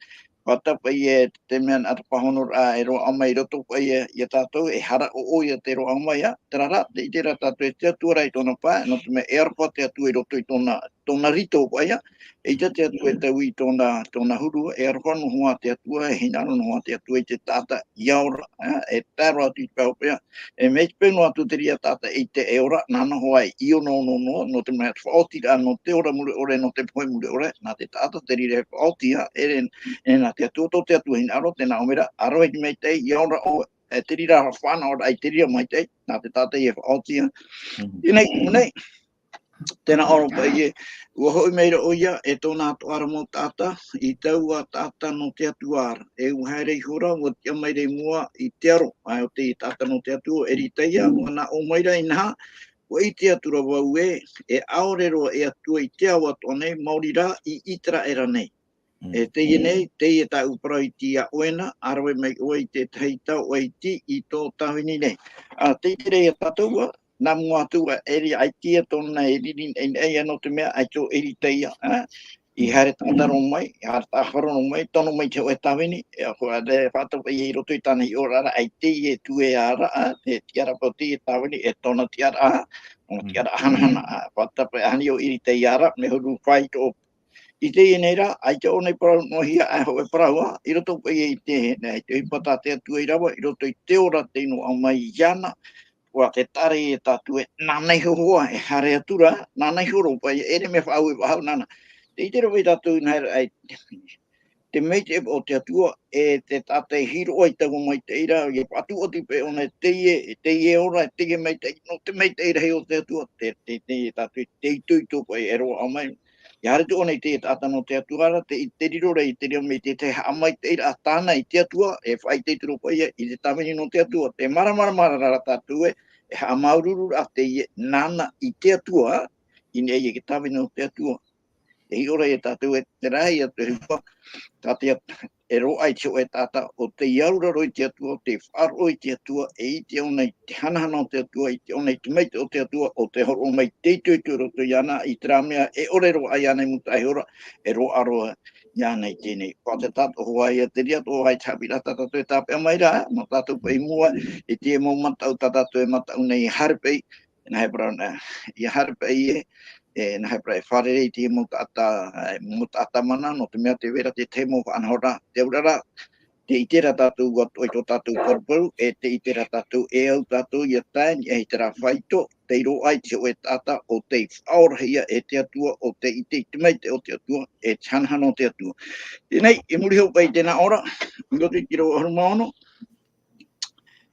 Fātata paʻi e te mea nā te pāhonoraʻa e roaʻa mai i roto paʻi ia, ia tātou, e hara ʻoʻo ia te roaʻa mai, ā, terā rā, tē ʻite ra tātou e te Atua rā i tōna pae, nō te mea e ʻaroha te Atua i roto i tōna, tōna rito paʻi, ā, e ʻaita te Atua e taui i tōna, tōna huru, e ʻaroha noa te Atua, e hinaʻaro noa te Atua i te taʻata, ia ora, ā, e tae roa atu i te pae paʻi, ā, e mea i te peu noa atu te reira taʻata e ʻite e ora, nā noa hoʻi, ʻio noa, noa, noa, nō te mea te faʻaotiraʻa, nō te ora mure ʻore, nō te pohe mure ʻore, nā te taʻata te reira e faʻaoti, ā, e, e nā te Atua, tō te Atua hinaʻaro, tēnā ʻō mai ra, ʻa rave i te maitaʻi, ia ora ʻoe, e te reira fānaʻoraʻa i te reira maitaʻi, nā te taʻata ia e faʻaoti, ā. Mhm. Teie nei, teie nei, tēnā ʻō ra paʻi ē, ʻua hoʻi mai ra ʻoia, e tōna atoʻa ra mau taʻata, i taua taʻata nō te Atua ra, e ʻua haere ihora, ʻua tiʻa mai ra i mua i te aro, ā, o te taʻata nō te Atua, ʻo Eritaia, ʻua nā ʻō mai ra inaha, ʻua ʻite atu ra vau ē, e ʻaore roa e Atua i te ao atoʻa nei, maori rā i ʻĪteraʻera nei. Mm. E teie nei, teie tāʻu parau i te ia ʻoe na, ʻa rave mai ʻoe i te tahi taoʻa iti i tō tāvini nei. Ā, tē ʻite ra ia tātou ā, nā mua atu ā, e riro ai te ia tōna e riri nei, nei, ia nō te mea, ʻaita ʻo Eritaia, ā, i Mm. haere tātaro mai, i haere tāharo mai, tono mai te hōʻē tāvini, e, ʻua, e, fātata paʻi ē i roto i tāna hiʻoraʻa ra, ʻaita e tuea ra, ā, te tiʻaraʻa paʻi o te tāvini, e tōna tiʻaraʻa, ʻōna Mm. tiʻaraʻa hanahana, ā, fātata paʻi ē ani ʻo Eritaia ra, mea huru faito. I teie nei rā, ʻaita ʻōna i parau noa hia, ā, hōʻē parau, ā, i roto paʻi i te, nei, te ʻohipa tā te Atua i rave, i roto i te ora tei noaʻa mai iāna, ʻua te taʻa ra ia tātou ē, nāna iho hoʻi, e haere atu ra, nāna iho roa paʻi, e ʻere mea faʻaue faʻahou nāna. Tē ʻite ra paʻi tātou i nā hea, ā, te maitaʻi o te Atua, e te taʻata e hiroʻa i taua maitaʻi ra, ʻia faʻatuʻati paʻi ʻōna i teie, i teie ora, i teie maitaʻi, nō te maitaʻi rahi o te Atua, te, te, te, tātou, te itoito paʻi e roaʻa mai. ʻIa haere atu ʻōna i te taʻata nō te Atua ra, te, te riro ra i te reira mai te, te haʻamaitaʻiraʻa tāna i te Atua, e faʻaʻite atu ra paʻi ē, i te tāvini nō te Atua, te māramarama ra tātou ē, e haʻamāuruururaʻa teie nāna i te Atua, i niʻa i te tāvini nō te Atua. E hiʻo ra ia tātou ē, terā ia te ʻohipa, tā te At-, e roaʻa i te hōʻē taʻata, ʻo tei auraro i te Atua, ʻo tei faʻaroʻo i te Atua, e ʻite ʻōna i te hanahana o te Atua, ʻite ʻōna i te maitaʻi o te Atua, ʻo tei hōroʻa mai te itoito i roto iāna, i terā mea, e ʻore roa iāna i mūtaʻa ihora, e roaʻa roa iāna i teie nei. Pāʻote tātou hoʻi ia, te reira atoʻa hoʻi te haʻapiʻiraʻa tā tātou e tāpeʻa mai ra, nō tātou paʻi i mua, i te mau mataʻu tā tātou e mataʻu nei, ʻia haere paʻi, nā hea parau na, ʻia haere paʻi ē, e, nā hea parau e fārerei i te mau taʻata, e, mau taʻata mana, nō te mea tē vai ra te tahi mau faʻanahoraʻa, te auraʻa ra, tē ʻite ra tātou atoʻa i tō tātou paruparu, e tē ʻite ra tātou e au tātou ʻia tae i niʻa i terā faito, tei roaʻa i te hōʻē taʻata, ʻo tei faʻaorahia e te Atua, ʻo tei ʻite i te maitaʻi o te Atua, e te hanahana o te Atua. Teie nei, i muri hoʻi paʻi i teie ora, i roto i te ʻīrava ʻahuru mā ono,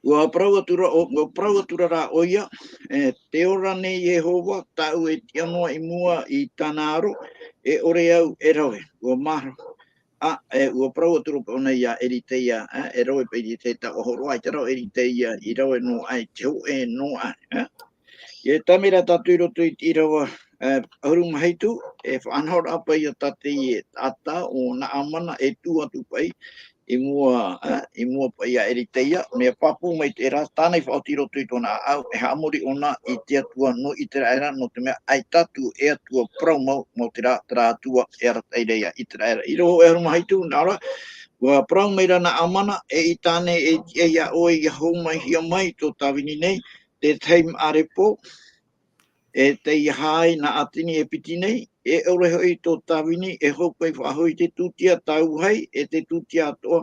ʻua parau atu ra ʻo, ʻua parau atu ra rā ʻoia, e, tē ora nei Iehova, tāʻu e tiʻa noa i mua i tāna aro, e ʻore au e rave, ʻua mahara. Ā, e, ʻua parau atu ra paʻi ʻōna iā Eritaia, ā, e rave paʻi i te taoʻa hōroʻa, ʻaita rā ʻo Eritaia i rave noa aʻe i te hōʻē noa aʻe, ā. ʻIa tae mai ra tātou i roto i te ʻīrava, e, ʻahuru mā hitu, e faʻanahoraʻa paʻi ia tā teie taʻata ʻo Naamana e tuʻu atu paʻi i mua, ā, i mua paʻi iā Eritaia, mea pāpū maitaʻi ra, tāna i faʻaoti i roto i tōna ʻāʻau, e haʻamori ʻōna i te Atua nō Iteraera, nō te mea ʻaita atu e Atua parau mau, nō terā, terā Atua e arataʻi ra iā Iteraera. ʻĪrava ʻahuru mā hitu, nā ʻō ra, ʻua parau mai ra Naamana, eʻita ānei e tiʻa iā ʻoe ʻia hōmai hia mai tō tāvini nei, te tahi māʻa repo, e tei aha ai nā Ateni e piti nei, e ʻore hoʻi tō tāvini e hōpoi faʻahou i te tūtia tāuahi, e te tūtia atoʻa,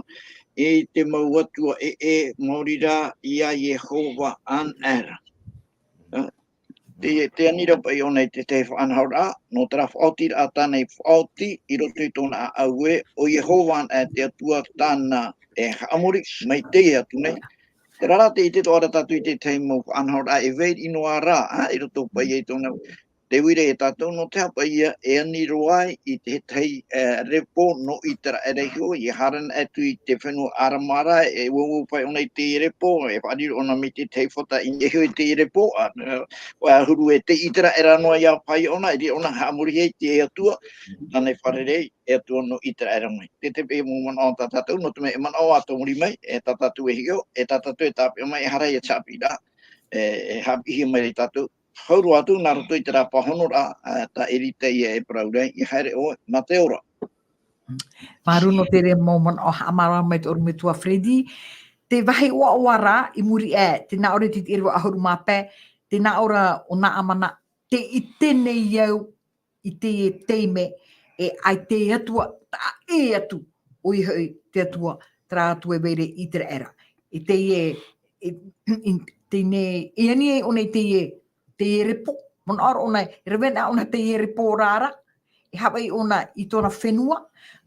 i te mau atua ʻē, maori rā iā Iehova anaʻe ra. Ā, te, te ani ra paʻi ʻōna i te tahi faʻanahoraʻa, nō terā faʻaotiraʻa tāna i faʻaoti i roto i tōna ʻāʻau ē, ʻo Iehova anaʻe te Atua tāna e haʻamori, mai teie atu nei. Terā rā tē ʻite atoʻa ra tātou i te tahi mau faʻanahoraʻa e vai noa ra, ā, i roto paʻi i tōna, te uira ia tātou nō te aha paʻi ia e ani roa ai i te tahi, e, repo nō Iteraera iho, ʻia haere anaʻe atu i te fenua ʻArama ra, e uaua paʻi ʻōna i te repo, e faʻariro ʻōna mai te tahi fata i niʻa iho i te repo, ā, ʻua huru e te Iteraera noa ia paʻi ʻōna, e riro ʻōna haʻamori ai te Atua, tāna i fārerei, e Atua nō Iteraera mai. Te, te paʻi mau manaʻo tā tātou, nō te mea e manaʻo ā tō muri mai, e tā tātou e hiʻo, e tā tātou e tāpeʻa mai, e hara ia te haʻapiʻiraʻa, e, e haʻapiʻihia mai ra ia tātou. Hau roa atu, nā roto i terā pāhonoraʻa, ā, tā Eritaia e parau ra, ʻia haere ʻoe, mā te ora. Māuruuru nō te reira mau manaʻo haʻamāramarama mai te ʻorometua Freddy. Te vāhi ʻoaʻoa rā, i muri aʻe, tē nā ʻō ra te tiʻa ʻahuru mā pae, tē nā ʻō ra ʻo Naamana, tē ʻite nei au i teie taime, e ʻaita e Atua, taʻa ʻē atu, ʻoia hoʻi te Atua, terā Atua e vai ra i Iteraera. I teie, i, i, teie, e ani ai ʻōna i teie, teie repo, manaʻo ra ʻōna, e rave ana ʻōna teie repo ra, e haʻavāʻi ʻōna i tōna fenua,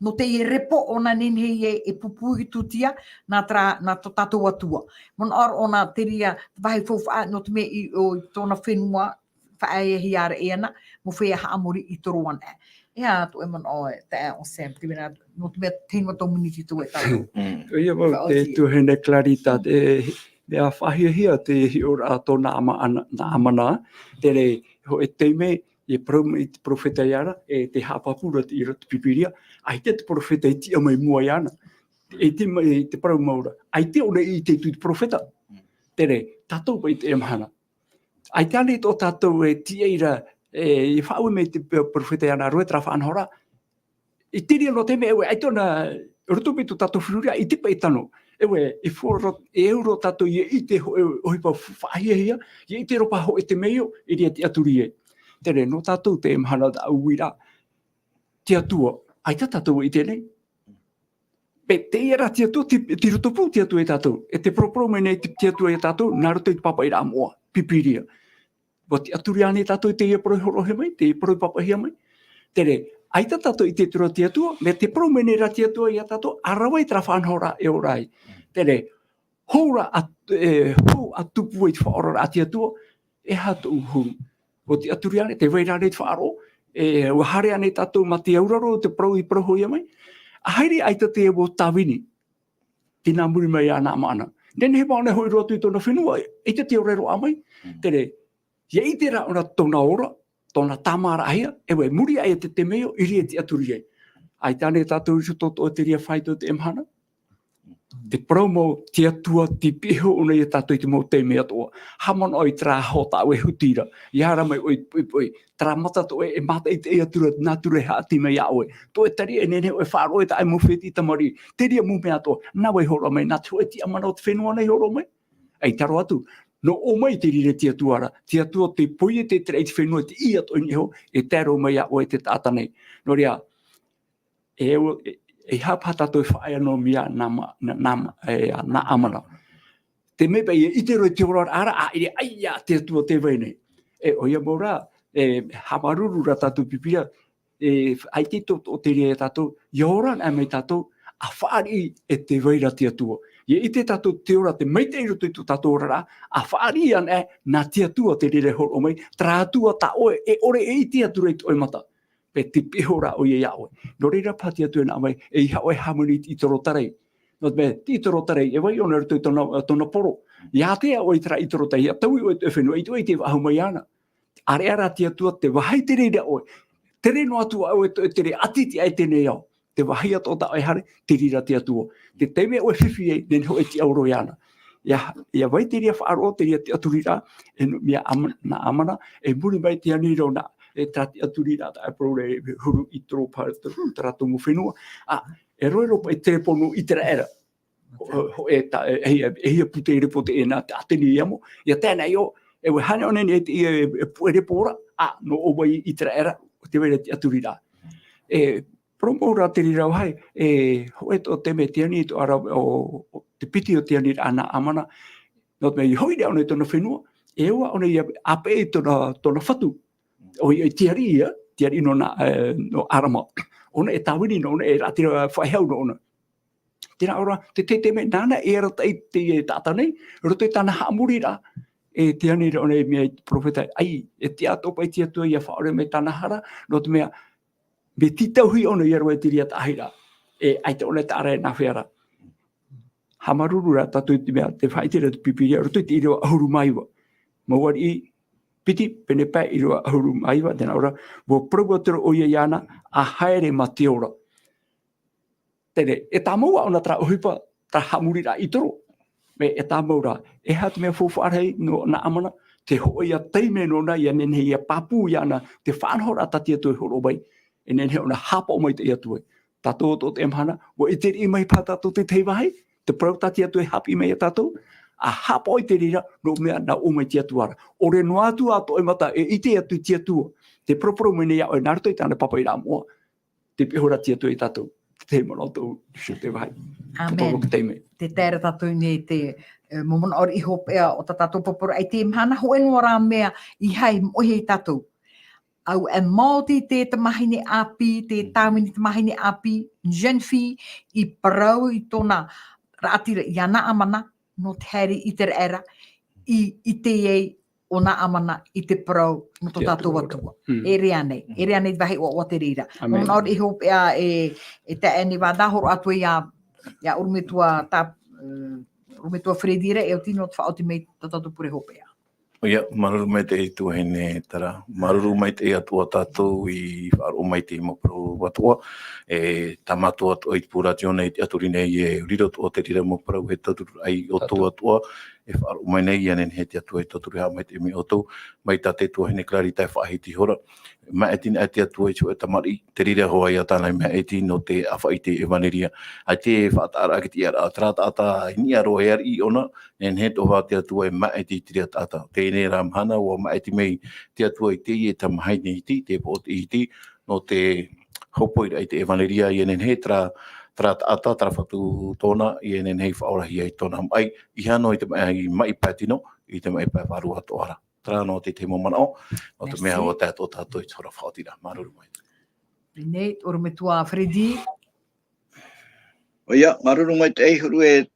nō teie repo ʻōna e nehenehe e, e pūpū i tūtia, nā terā, nā tō tātou Atua. Manaʻo ra ʻōna te reira, vāhi faufaʻa, nō te mea i, ʻo, i tōna fenua, faʻaeaʻahia ra e ana, mau feiā haʻamori i toro ana. E aha tō ʻoe manaʻo, e taeaʻe Sam, te mea, nō te mea, te hingoa tō miniti tō e tātou. Mm. ʻOia mau, Faʻaoti. Te tuahine Clarita, e, mea faʻahiahia te hiʻoraʻa tō Naama-, ana-, Naamana, terā, hōʻē taime, e parau mai te perofeta ia ra, e tē haʻapāpū ra te, i roto i te Pīpīria, ʻaita te perofeta i tiʻa mai mua iāna. E te ma-, e te parau mau ra, ʻaita ʻōna i ʻite atu i te perofeta. Terā, tātou paʻi i teie mahana. ʻAita ānei tō tātou e tiʻa ra, e, i faʻaue mai te pe-, perofeta iāna roa terā faʻanahoraʻa. I te reira nō te mea, e ʻaita ʻōna, roto mai tō tātou feruriraʻa, i te paʻi tano. E, e fo-, ro-, e au roa tātou ia ʻite hōʻē, ʻohipa faʻahiahia, ia ʻite roa paha hōʻē temeio, i reira e tiʻaturi ai. Terā, nō tātou teie mahana tā uira, te Atua, ʻaita tātou e ʻite nei. Pe teie rā te Atua, te, te roto pū te Atua ia tātou. E tē paraparau mai nei te, te Atua ia tātou, nā roto i te pāpaʻiraʻa moʻa, Pīpīria. ʻUa tiʻaturi ānei tātou i teie parau i hōroʻahia mai, teie parau i pāpaʻihia mai. Terā, ʻaita tātou i ʻite atu ra te Atua, mea tē parau mai nei rā te Atua ia tātou, ʻa rave terā faʻanahoraʻa e ora ai. Terā, hou ra ā, e, hou ʻa tupu ai te faʻaoraraʻa a te Atua, e aha tōʻu huru. ʻUa tiʻaturi ānei, tē vai ra ānei te faʻaroʻo, e, ʻua haere ānei tātou mā te auraro, te parau i parauhia mai. ʻA haere ʻaita te mau tāvini. Tē nā muri mai iā Naamana. Nehenehe paha ʻōna e hoʻi roa atu i tōna fenua, ʻaita te ora e roaʻa mai. Mm. Terā, ia ʻite rā ʻōna tōna ora, tōna tāmāraʻahia, e ʻua muri aʻe te temeio, i reira e tiʻaturi ai. ʻAita ānei tātou i roto tō te reira faito i teie mahana. Te parau mau, te Atua, tei pihaʻi iho ʻōna ia tātou i te mau taime atoʻa. Haʻamanaʻo i terā aho tā ʻoe e huti ra. ʻIa haere mai ʻoe i te poʻipoʻi. Terā mata tō ʻoe e mātaʻitaʻi atu ra, nā te Atua e haʻati mai iā ʻoe. Tō ʻoe tari e nehenehe ʻoe e faʻaroʻo i tā ʻoe mau fētiʻi tamariʻi. Te reira mau mea atoʻa. Nā vai e hōroʻa mai, nā te hōʻē tiʻamana o te fenua nei e hōroʻa mai. ʻAita roa atu. Nō ʻō mai te reira te Atua ra. Te Atua tei poiete atu ra i te fenua, te ʻī atoʻa i niʻa iho, e tae roa mai iā ʻoe te taʻata nei. Nō reira, e, e, e aha paha tātou e faʻaea noa mai iā Naama-, Na-, Naama-, e, Naamana. Te mea paʻi, e ʻite roa i te oraraʻa ra, ʻaita, ʻaita te Atua tē vai nei. E, ʻoia mau rā, e, haʻamāuruuru rā tātou Pīpīria, e, ʻaita i toʻotoʻo te reira ia tātou, ʻia ora anaʻe mai tātou, ʻa fāriʻi e tē vai ra te Atua. ʻIa ʻite tātou te ora, te maitaʻi i roto i tō tātou oraraʻa, ʻa fāriʻi anaʻe, nā te Atua te reira e hōroʻa mai, terā Atua tā ʻoe, e ʻore e ʻite atu ra i tō ʻoe mata. Pe tei pihaʻi iho rā ʻoia iā ʻoe. Nō reira paha te Atua e nā ʻō mai, ʻeiaha ʻoe e hāmani i te ʻītoro tarai. Nō te mea, te ʻītoro tarai, e vai ʻōna i roto i tōna, tōna poro. ʻIa ātea ʻoe i terā ʻītoro tarai, ʻia taui ʻoe i te fenua, ʻaita ʻoe i te faʻahou mai iāna. ʻĀreʻa rā te Atua, tē vāhi terā iā ʻoe. Terā noa atu ā ʻoe, te, te reira ʻati tiʻa i teie nei ao. Tē vāhi atoʻa tā ʻoe e haere, te reira te Atua. Te taime ʻoe e fifi ai, nehenehe ʻoe e tiʻaoro iāna. ʻIa, ʻia vai te reira faʻaroʻo, te reira tiʻaturiraʻa, e nō, mea Ama-, Naamana, e muri mai te ani ra ʻōna, e terā tiʻaturiraʻa, tā e parau ra e huru ʻītoro paha, terā, terā tumu fenua. ʻĀ, e roaʻa roa paʻi te repo nō Iteraera. Ho-, ho-, e ta-, e, e, e hia pūtē repo teie nā, te Atene i amo, ʻia tae nei ʻo, e ʻua haere ʻōna nei, e, e, e, e puʻe repo ra, ʻā, nō ʻō mai i Iteraera, ʻo tē vai ra te tiʻaturiraʻa. E, parau mau rā te reira vāhi, e, hōʻē atoʻa taime te ani tō ara, ʻo, ʻo te piti o te ani ra Naamana, nō te mea i hoʻi ra ʻōna i tōna fenua, e ʻua ʻōna ʻia ʻāpeʻe i tōna, tōna fatu, ʻoia, te ariʻi ia, te ariʻi nō nā, e, nō Arama. ʻŌna e tāvini nō ʻōna, e rātere faʻehau nō ʻōna. Terā ʻō ra, te, te, te mea, nāna e arataʻi te, e taʻata nei, roto i tāna haʻamoriraʻa, e te ani ra ʻōna e mea i te perofeta, ʻaita, e tiʻa atoʻa paʻi te Atua ʻia faʻaʻore mai tāna hara, nō te mea, mea tītauhia ʻōna ʻia roaʻa i te reira taʻahiraʻa, e ʻaita ʻōna e taʻa ra e nāfea ra. Haʻamāuruuru rā tātou i te mea, tē faʻaʻite ra te Pīpīria, roto i te ʻīrava ʻahuru mā iva. Mau ariʻi piti, pene pae, ʻīrava ʻahuru mā iva, tē nā ʻō ra, ʻua parau atu ra ʻoia iāna, ʻa haere mā te ora. Terā, e tāmau ā ʻōna terā ʻohipa, terā haʻamoriraʻa ʻītoro. Mea, e tāmau rā, e aha te mea faufaʻa rahi nō Naamana, te hōʻē ā taime nōna ʻia nehenehe ʻia pāpū iāna, te faʻanahoraʻa tā te Atua e hōroʻa mai, e nehenehe ʻōna e haʻapaʻo maitaʻi atu ai. Tātou o tō te mahana, ua ʻite riʻi mai paha tātou te tahi vāhi, te parau tā te Atua e haʻapiʻi mai ia tātou, ʻa haʻapaʻo i te reira, nō te mea nā ʻō mai te Atua ra. ʻOre noa atu ā tō ʻoe mata e ʻite atu i te Atua, tē paraparau mai nei iā ʻoe nā roto i tāna pāpaʻiraʻa moʻa, tē pihaʻi ra te Atua ia tātou, te tahi manaʻo tōʻu, i te vāhi. Te Amen. Pāpā ka tae mai. Tē tae ra tātou nei te, e, mau manaʻo riʻi hopeʻa o tā tātou paraparauraʻa i teie mahana, hōʻē noa rā mea i haʻamāuiui ia tātou. ʻAu e maoti te tamahine ʻāpī, te tāvini tamahine ʻāpī, jeune fille, i parau i tōna raʻatira iā Naamana, nō te haere i ʻĪteraʻera, i, i ʻite ai ʻo Naamana i te parau nō tō Te tātou Atua. Atua. Mm. E riro nei, e riro nei te vāhi ʻoaʻoa te reira. Amen. Manaʻo riʻi hopeʻa e, e taeaʻe Nevada, hōroʻa atu ia, ia ʻorometua tā, e, ʻorometua Freddy ra, e oti nō te faʻaoti mai tā tātou pure hopeʻa. ʻOia, māuruuru maitaʻi tuahine Tara, māuruuru maitaʻi atoʻa tātou i faʻaroʻo mai i teie mau parau atoʻa, e, tā mātou atoʻa i te pū rātio nei, i te ʻaturi nei, e riro atoʻa te reira mau parau, e tauturu ai ʻoutou atoʻa, e faʻaroʻo mai nei, ʻia nehenehe te Atua e tauturu e haʻamaitaʻi mai ia ʻoutou, mai tā te tuahine Clarita e faʻahiti ihora, maʻiti anaʻe te Atua i te hōʻē tamariʻi, te reira hoʻi ia tāna i maʻiti nō te ʻāfaʻi i te ʻevanelia. ʻAita e faʻataʻa ra ki te ʻīʻaraʻa, terā taʻata i niʻa roa e ariʻi ʻōna, e nehenehe atoʻa te Atua e maʻiti i te reira taʻata. Teie rā mahana, ʻua maʻiti mai te Atua i teie tamahine iti, te poʻotiʻi iti, nō te hōpoi ra i te ʻevanelia, ʻia nehenehe terā, terā taʻata, terā fatu tōna, ʻia nehenehe e faʻaorahia i tōna maʻi, ʻeiaha noa i te maʻi, maʻi pae tino, i te maʻi pae vārua atoʻa ra. Terā noa te tahi mau manaʻo, nō te mea Merci. ʻUa tae atoʻa tātou i te hora faʻaotiraʻa. Māuruuru maitaʻi. Nei, ʻorometua Freddy. ʻOia, māuruuru maitaʻi huru e,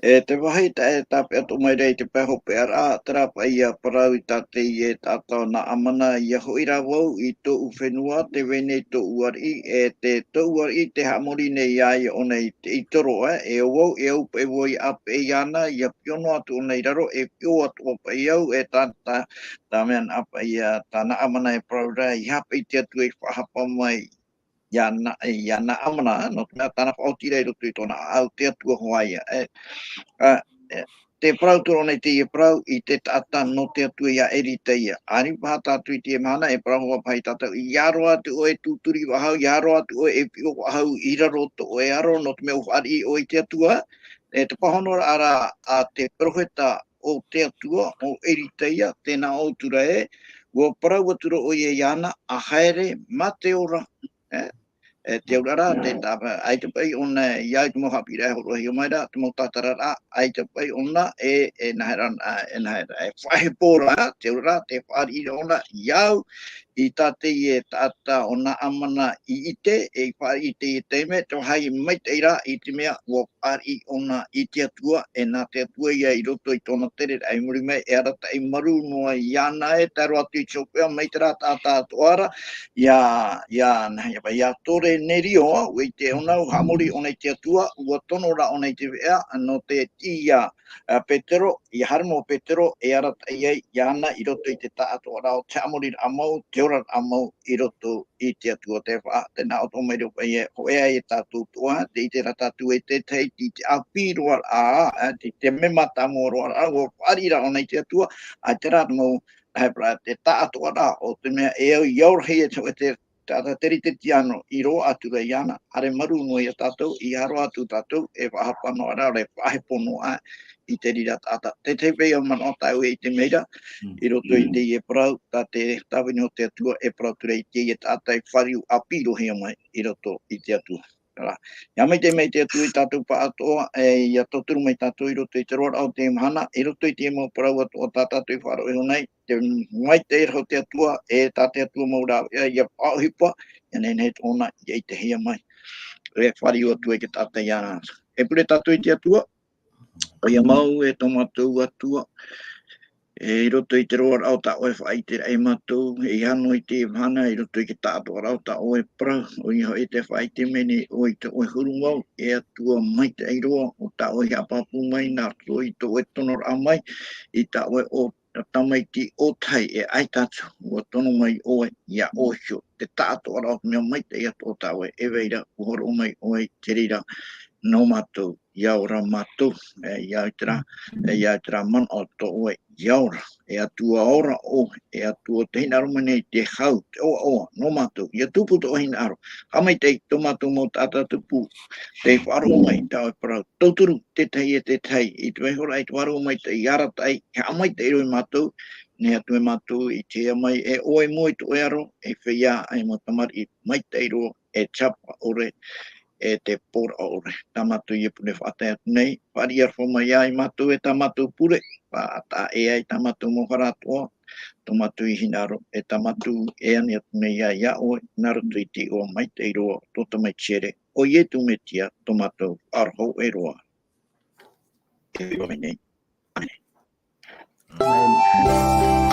e te vāhi tā, e tāpeʻa atoʻa mai ra i te pae hopeʻa ra, terā paʻi ia parau i tā teie taʻata ʻo Naamana, ʻia hoʻi rā vau i tōʻu fenua, tē vai nei tōʻu ariʻi, e te tōʻu ariʻi tē haʻamori nei iā ia ʻōna i te, i te toro, e, e ʻo vau, e au paʻi vau i ʻāpeʻe iāna, ʻia piʻo noa atu ʻōna i raro, e piʻo atoʻa paʻi au, e tā, tā, tā mea nā paʻi ia, tā Naamana e parau ra, ʻeiaha paʻi te Atua i faʻahapa mai iā Na-, iā Naamana, nō te mea tāna faʻaotiraʻa i roto i tōna ʻāʻau, te Atua hoʻi ia, e, a, e, te parau atu ra ʻōna i teie parau, i te taʻata nō te Atua iā Eritaia. ʻĀreʻa paha tātou i teie mahana, e parau hoʻi paha ia tātou, ʻia roaʻa atu ʻoe e tūturi faʻahou, ʻia roaʻa atu ʻoe e piʻo faʻahou i raro tō ʻoe aro, nō te mea ʻua fāriʻi ʻoe i te Atua, e te pāhonoraʻa ra a te perofeta o te Atua, ʻo Eritaia, tē nā ʻō atu ra ē, ʻua parau atu ra ʻoia iāna, ʻa haere mā te ora, e, e, te auraʻa ra, te tā-, ʻaita paʻi ʻōna, ʻia au i te mau haʻapiʻiraʻa e hōroʻahia mai ra, te mau tātararaʻa, ʻaita paʻi ʻōna, e, e nāhea ra, e nāhea ra, e faʻahepo ra, te auraʻa ra, tē fāriʻi ra ʻōna, ʻia au, i tā teie taʻata ʻo Naamana i ʻite, e i fāriʻi i teie taime, te vāhi maitaʻi ra i te mea ʻua fāriʻi ʻōna i te Atua, e nā te Atua ïa i roto i tōna tereraʻa i muri mai, e arataʻi marū noa iāna e tae roa atu i te hopeʻa mai terā taʻata atoʻa ra, ʻia, ʻia, nā, ʻia, ʻia Korenerio, ʻua ʻite ʻōna, ʻua haʻamori ʻōna i te Atua, ʻua tono rā ʻōna i te veʻa, nō te tiʻi iā, ā, Petero, ʻia haere noa Petero e arataʻi ai iāna i roto i te taʻatoʻaraʻa o te haʻamoriraʻa mau, te oraraʻa mau i roto i te Atua. Tē faʻa-, tē nā ʻō atoʻa mai ra paʻi ē, hōʻē ā ia tātou atoʻa, tē ʻite ra tātou ē te tahi i te ʻāpī roa ra, ā, te, te mema tāmau roa ra, ʻua fāriʻi rā ʻōna i te Atua, ā, terā mau, ā, parau, te taʻatoʻaraʻa o te mea e au, ʻia au rahi e te, te taʻata Teretetiano i roaʻa atu ra iāna, haere marū noa ia tātou, ʻeiaha roa atu tātou e faʻahapa noa ra, ʻore faʻahepo noa i te reira taʻata. Te tahi paʻi ia manaʻo tāʻu e ʻite mai ra, Mm. i roto i teie parau, tā te tāvini o te Atua e parau atu ra i teie taʻata e fāriu ʻāpīrohia mai i roto i te Atua. Rā. ʻIa maitaʻi mai te Atua ia tātou pāʻatoʻa, e, ʻia tauturu mai tātou i roto i te roaraʻa o teie mahana, i roto i teie mau parau atoʻa tā tātou i faʻaroʻo iho nei, te maitaʻi ra o te Atua, e tā te Atua mau rāveʻa, ʻia faʻaʻohipa, ʻia nehenehe tōna, ʻia ʻitehia mai. E fāriu atu ai te taʻata iāna. E pure tātou i te Atua, ʻoia mau e tō mātou Atua, e i roto i te roaraʻa o tā ʻoe e faʻaʻiteraʻa ia mātou, ʻeiaha noa i teie mahana, i roto i te taʻatoʻaraʻa o tā ʻoe e parau, ʻoia hoʻi tē faʻaʻite mai nei ʻoe i tō ʻoe huru mau, e Atua maitaʻi roa, ʻo tā ʻoe i haʻapāpū mai, nā roto i tō ʻoe tonoraʻa mai, i tā ʻoe ʻo tamaiti ʻōtahi e ʻaita atu, ʻua tono mai ʻoe iā ʻōhio, te taʻatoʻaraʻa o te mea maitaʻi atoʻa tā ʻoe e vai ra, ʻua hōroʻa mai ʻoe i te reira nō mātou. ʻia ora mātou, e, ʻia au i terā, e, ʻia au i terā manaʻo tō ʻoe, ʻia ora, e Atua ora ʻoe, e Atua tē hinaʻaro mai nei te hau, te ʻoaʻoa, nō mātou, ʻia tupu tō ʻoe hinaʻaro, haʻamaitaʻi tō mātou mau taʻata tupu, tē faʻaroʻo mai, tā ʻoe parau, tauturu, tētahi e tētahi, i te vaiho ra, i te vārua maitaʻi, arataʻi, e haʻamaitaʻi roa mātou, nei atu e mātou, i te ea mai, e ʻoe i mua i tō ʻoe aro, e feiā, e mau tamariʻi, maitaʻi roa, e te hapa ʻore, e te pōraʻa ʻore. Tā mātou ia pure faʻatae atu nei, fāriʻi aroha mai ai mātou e tā mātou pure, faʻataʻa ʻē ai tā mātou mau hara atoʻa, tō mātou i hinaʻaro, e tā mātou e ani atu nei ia, ia ʻoe, nā roto i te iʻoa maitaʻi roa, tō Tamaiti here, ʻo Ietu Metia, tō mātou faʻaroʻo e roa. E ʻoe nei. ʻĀmene. ʻĀmene.